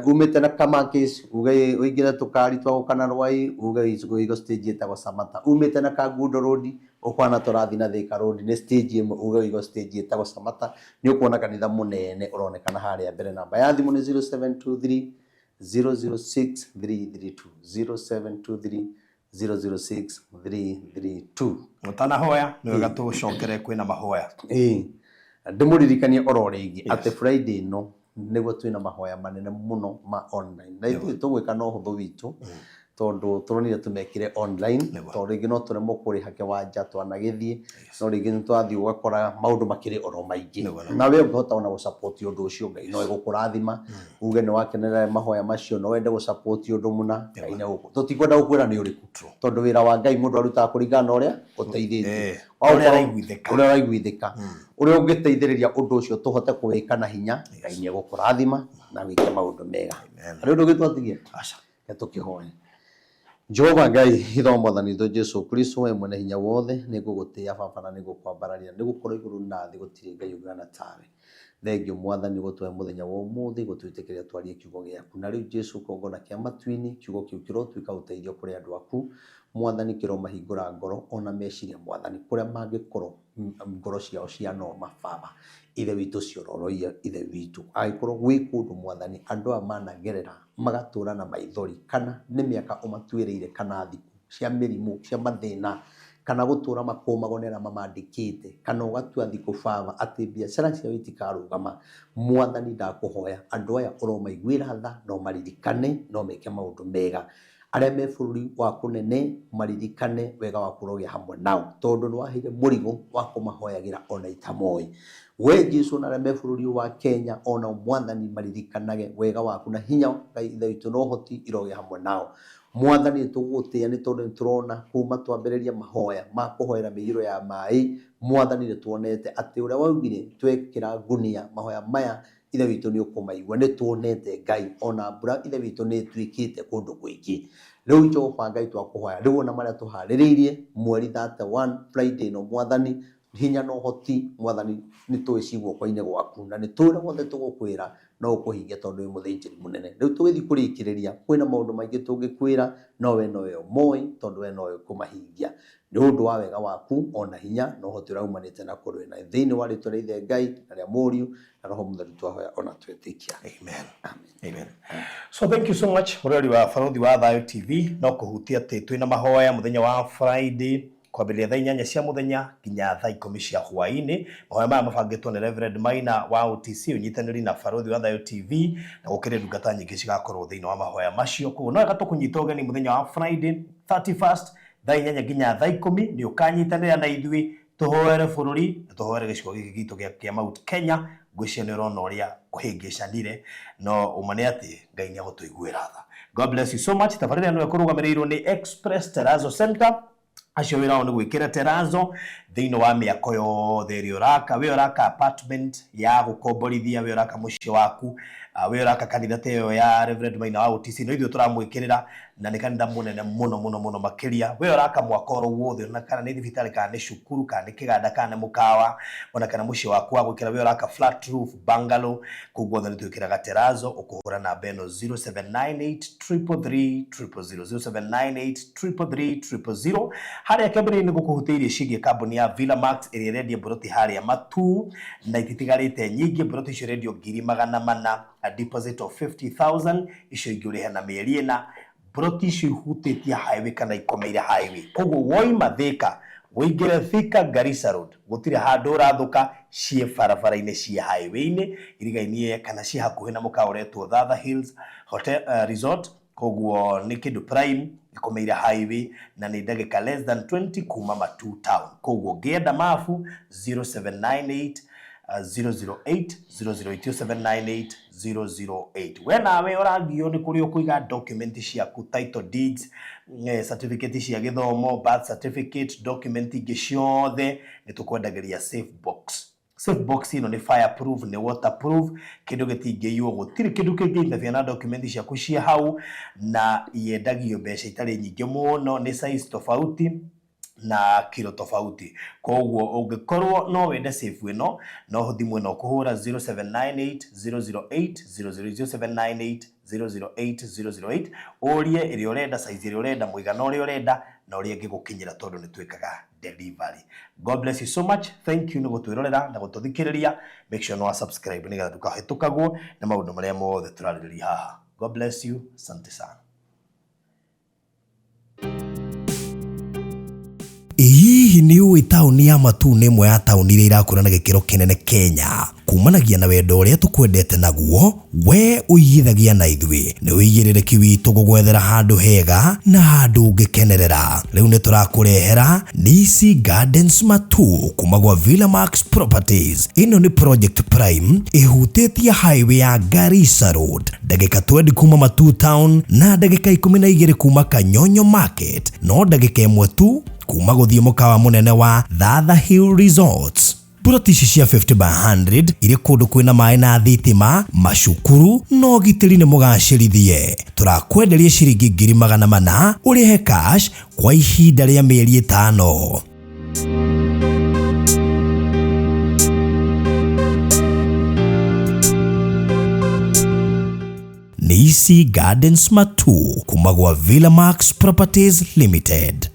umĩte na Kamakis, uge ũingĩre tũkari twa gũka na Rwai, uge ũigo stage ĩtagwo Samata. Umĩte na Kangundo Road, ũkwana tũrathiĩ na Thika Road, nĩ stage ĩmwe, uge ũigo stage ĩtagwo Samata, nĩ ũkuona kanitha mũnene ũronekana harĩa mbere. Namba ya thimũ nĩ 0723 006 332, 0723 006 332. Ũtanahoya, nĩ wega tũcokere kwĩna mahoya. Ĩĩ, ndĩmũririkanie oro rĩngĩ atĩ Friday ĩno nĩguo twĩna mahoya manene mũno ma online, na ithuĩ tũgwĩka na ũhũthũ witũ tondũ tũronire tũmekĩre online, tondũ rĩngĩ no tũremwo kũrĩha kĩwanja twanagĩthiĩ, no rĩngĩ nĩ twathiĩ ũgakora maũndũ makĩrĩ oro maingĩ. Na we ũngĩhota ona gũsupport ũndũ ũcio, Ngai no egũkũrathima. Uge nĩ wakenerera mahoya macio, no wende gũsupport ũndũ mũna, Ngai nĩ egũkũ, tũtikwenda gũkwĩra nĩ ũrĩkũ, tondũ wĩra wa Ngai mũndũ arutaga kũringana na ũrĩa ũteithĩtie. Ũrĩa araiguithĩka. Ũrĩa ũraiguithĩka, ũrĩa ũngĩteithĩrĩria ũndũ ũcio tũhote kũwĩka na hinya, Ngai nĩ egũkũrathima na wĩke maũndũ mega. Harĩ ũndũ ũngĩ twatigia? Aca. Reke tũkĩhoe. Jehova Ngai, Ithe wa Mwathani witũ Jesu Kristo, we mwene hinya wothe, nĩ ngũgũtĩĩa Baba na nĩ ngũkwambararia, nĩ gũkorwo igũrũ na thĩ gũtirĩ Ngai ũngĩhana tawe. Thengiũ Mwathani gũtũhe mũthenya wa ũmũthĩ, gũtwĩtĩkĩria twarie kiugo gĩaku. Na rĩu Jesu kĩgongona kĩa matu-inĩ, kiugo kĩu kĩrotuĩka ũteithio kũrĩ andũ aku. Mwathani kĩromahingũra ngoro ona meciria Mwathani, kũrĩa mangĩkorwo ngoro ciao cianoma Baba. Ithe witũ ciororoiye Ithe witũ. Angĩkorwo gwĩ kũndũ Mwathani andũ aya managerera magatũra na maithori, kana nĩ mĩaka ũmatuĩrĩire, kana thikũ cia mĩrimũ, cia mathĩna, kana gũtũra makũmagwo nĩ arĩa mamandĩkĩte, kana ũgatua thikũ Baba atĩ biacara ciao itikarũgama, Mwathani ndakũhoya andũ aya ũromaiguĩra tha na ũmaririkane na ũmeke maũndũ mega. Arĩa me bũrũri wa kũnene maririkane wega waku ũrogĩa hamwe nao, tondũ nĩ waheire mũrigo wa kũmahoyagĩra ona itamoĩ. We Jesu, na arĩa me bũrũri ũyũ wa Kenya onao Mwathani maririkanage wega waku na hinya Ngai Ithe witũ na ũhoti irogĩa hamwe nao. Mwathani nĩ tũgũgũtĩĩa nĩ tondũ nĩ tũrona kuma twambĩrĩria mahoya ma kũhoera mĩiyũro ya maĩ, Mwathani nĩ tuonete atĩ ũrĩa waugire twekĩra ngunia mahoya maya Ithe witũ nĩ ũkũmaigua. Nĩ tuonete Ngai ona mbura Ithe witũ nĩ ĩtuĩkĩte kũndũ kũingĩ. Rĩu Jehova Ngai twakũhoya rĩu ona marĩa tũharĩrĩirie mweri 31 Friday ĩno Mwathani, hinya na ũhoti Mwathani nĩ tũĩ ci guoko-inĩ gwaku, na nĩ tũĩ ũrĩa wothe tũgũkwĩra no ũkũhingia tondũ wĩ mũthĩnjĩri mũnene. Rĩu tũgĩthiĩ kũrĩkĩrĩria kwĩna maũndũ maingĩ tũngĩkwĩra no we nowe ũmoĩ tondũ we nowe ũkũmahingia. Nĩ ũndũ wa wega waku ona hinya na ũhoti ũrĩa umanĩte na kũrĩ we. Na thĩinĩ wa rĩtwa rĩa Ithe Ngai na rĩa Mũriũ na Roho Mũtheru twahoya ona twetĩkia. Amen. Amen. So thank you so much mũrori wa Barũthi wa Thayũ TV. No kũhutia atĩ twĩna mahoya mũthenya wa Friday kwambĩrĩria thaa 8 cia mũthenya nginya thaa 10 cia hwaĩ-inĩ. Mahoya maya mabangĩtwo nĩ Reverend Maina wa OTC ũnyitanĩri na Barũthi wa Thayũ TV, na gũkĩrĩ ndungata nyingĩ cigakorwo thĩinĩ wa mahoya macio. Koguo no wega tũkũnyita ũgeni mũthenya wa Friday 31st thaa 8 nginya thaa 10, nĩ ũkanyitanĩra na ithuĩ tũhoere bũrũri na tũhoere gĩcigo gĩkĩ gitũ gĩa Mount Kenya. Ngwĩciria nĩ ũrona ũrĩa kũhĩngĩcanire, no ũma nĩ atĩ Ngai nĩ agũtũiguĩra tha. God bless you so much. Tabarĩra ĩno ĩkũrũgamĩrĩirwo nĩ Express Terrazzo Center. Acio wĩra wao nĩ gwĩkĩra terrazzo thĩinĩ wa mĩako yothe ĩrĩa ũraka. We ũraka apartment ya gũkomborithia, we ũraka mũciĩ waku, We ũraka kanitha ta ĩyo ya Reverend Maina wa OTC, no ithuĩ tũramwĩkĩrĩra na nĩ kanitha mũnene mũno mũno mũno makĩria. We ũraka mwaka oro wothe, ona kana nĩ thibitarĩ, kana nĩ cukuru, kana nĩ kĩganda, kana nĩ mũkawa, ona kana mũciĩ waku wa gwĩkĩra, we ũraka flat roof bungalow, kũu guothe nĩ twĩkĩraga terrazzo. Ũkũhũra namba ĩno 0798 333 000, 0798 333 000. Harĩa kĩambĩrĩria nĩ gũkũhutĩirie ciĩgiĩ kambuni ya Villa Max ĩrĩa ĩrendia mburoti harĩa Matuu na ititigarĩte nyingĩ. Mburoti icio irendio 400,000, a deposit of 50,000, icio ingĩ ũrĩhe na mĩeri 4. Mburoti icio ihutĩtie highway kana ikomeire highway, koguo woima Thika ũingĩre Thika Garissa Road, gũtirĩ handũ ũrathũka, ciĩ barabara-inĩ, ciĩ highway-inĩ irigainie kana ciĩ hakuhĩ na mũkawa ũretwo Thatha Hills Hotel, Resort. Koguo nĩ kĩndũ prime, ikomeire highway na nĩ ndagĩka less than 20 kuma Matuu town. Koguo ũngĩenda mabu, 0798 008 008, 0798 008. We nawe ũragio nĩ kũrĩa ũkũiga document ciaku, title deeds, certificate cia gĩthomo, birth certificate, document ingĩ ciothe, nĩ tũkwendagĩria safe box. Safe box ĩno nĩ fireproof, nĩ waterproof, kĩndũ gĩtingĩiywo, gũtirĩ kĩndũ kĩngĩintabia na document ciaku ciĩ hau, na yendagio mbeca itarĩ nyingĩ mũno, nĩ size tofauti na kilo tofauti. Koguo ũngĩkorwo no wende safe ĩno, no thimũ ĩno ũkũhũra 0798 008 00, 0798 008 008, ũrie ĩrĩa ũrenda, size ĩrĩa ũrenda, mũigana ũrĩa ũrenda na ũrĩa ĩngĩgũkinyĩra, tondũ nĩ twĩkaga delivery. God bless you so much. Thank you nĩ gũtwĩrorera na gũtũthikĩrĩria. Make sure no subscribe nĩgetha ndũkahĩtũkagwo nĩ maũndũ marĩa mothe tũrarĩrĩria haha. God bless you, asante sana. Ĩ hihi nĩ ũĩ taũni ya Matuu nĩ ĩmwe ya taũni iria irakũra na gĩkĩro kĩnene Kenya? Kumanagia na wendo ũrĩa tũkwendete naguo, we ũigithagia na ithuĩ. Nĩ ũigĩrĩrĩki witũ gũgwethera handũ hega na handũ ũngĩkenerera. Rĩu nĩ tũrakũrehera Nisi Gardens Matuu kuma gwa Villa Max Properties. Ĩno nĩ project prime ĩhutĩtie highway ya Garissa Road, ndagĩka 20 kuma Matuu town na ndagĩka 12 kuma Kanyonyo Market, no ndagĩka 1 tu kuma gũthiĩ mũkawa mũnene wa Thatha Hill Resorts. Mburoti ici cia 50 by 100 irĩ kũndũ kwĩna maĩ na thitima, macukuru na ũgitĩri nĩ mũgacĩrithie. Tũrakwenderia ciringi 400,000, ũrĩhe cash kwa ihinda rĩa mĩeri 5. Nisi Gardens Matuu kuma gwa Villa Max Properties Limited.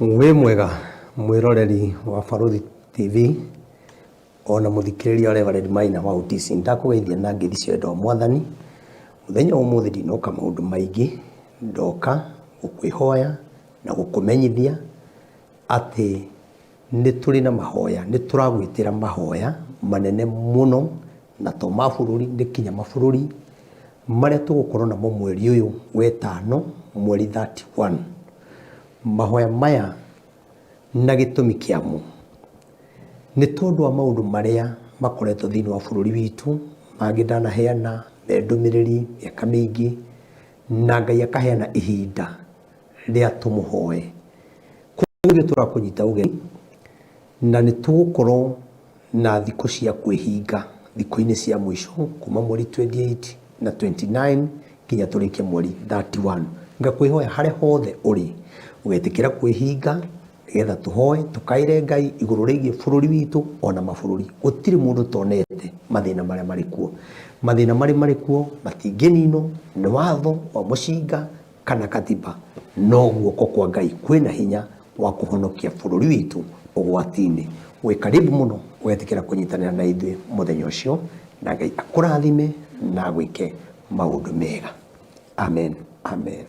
Wĩ mwega mwĩroreri wa Barũthi TV ona mũthikĩrĩria wa Reverend Maina wa OTC, ndakũgeithia na ngeithi cia wendo wa Mwathani. Mũthenya wa ũmũthĩ ndinoka maũndũ maingĩ, ndoka gũkwĩhoya na gũkũmenyithia atĩ nĩ tũrĩ na mahoya, nĩ tũragwĩtĩra mahoya manene mũno, na to ma bũrũri, nĩ kinya mabũrũri marĩa tũgũkorwo namo mweri ũyũ wetano, mweri 31. Mahoya maya na gĩtũmi kĩamo nĩ tondũ wa maũndũ marĩa makoretwo thĩinĩ wa bũrũri witũ, mangĩ ndanaheana me ndũmĩrĩri mĩaka mĩingĩ, na Ngai akaheana ihinda rĩa tũmũhoe. Koguo tũrakũnyita ũgeni na nĩ tũgũkorwo na thikũ cia kwĩhinga thikũ-inĩ cia mũico kuma mweri 28 na 29 nginya tũrĩkie mweri 31. Ngakwĩhoya harĩa hothe ũrĩ ũgetĩkĩra kwĩhinga nĩgetha tũhoe tũkaĩre Ngai igũrũ rĩgiĩ bũrũri witũ ona mabũrũri. Gũtirĩ mũndũ tonete mathĩna marĩa marĩ kuo. Mathĩna marĩa marĩ kuo matingĩninwo nĩ watho wa mũcinga kana katiba, no guoko kwa Ngai kwĩna hinya wa kũhonokia bũrũri witũ ũgwati-inĩ. Wĩ karibu mũno ũgetĩkĩra kũnyitanĩra na ithuĩ mũthenya ũcio, na Ngai akũrathime na agwĩke maũndũ mega. Amen, amen.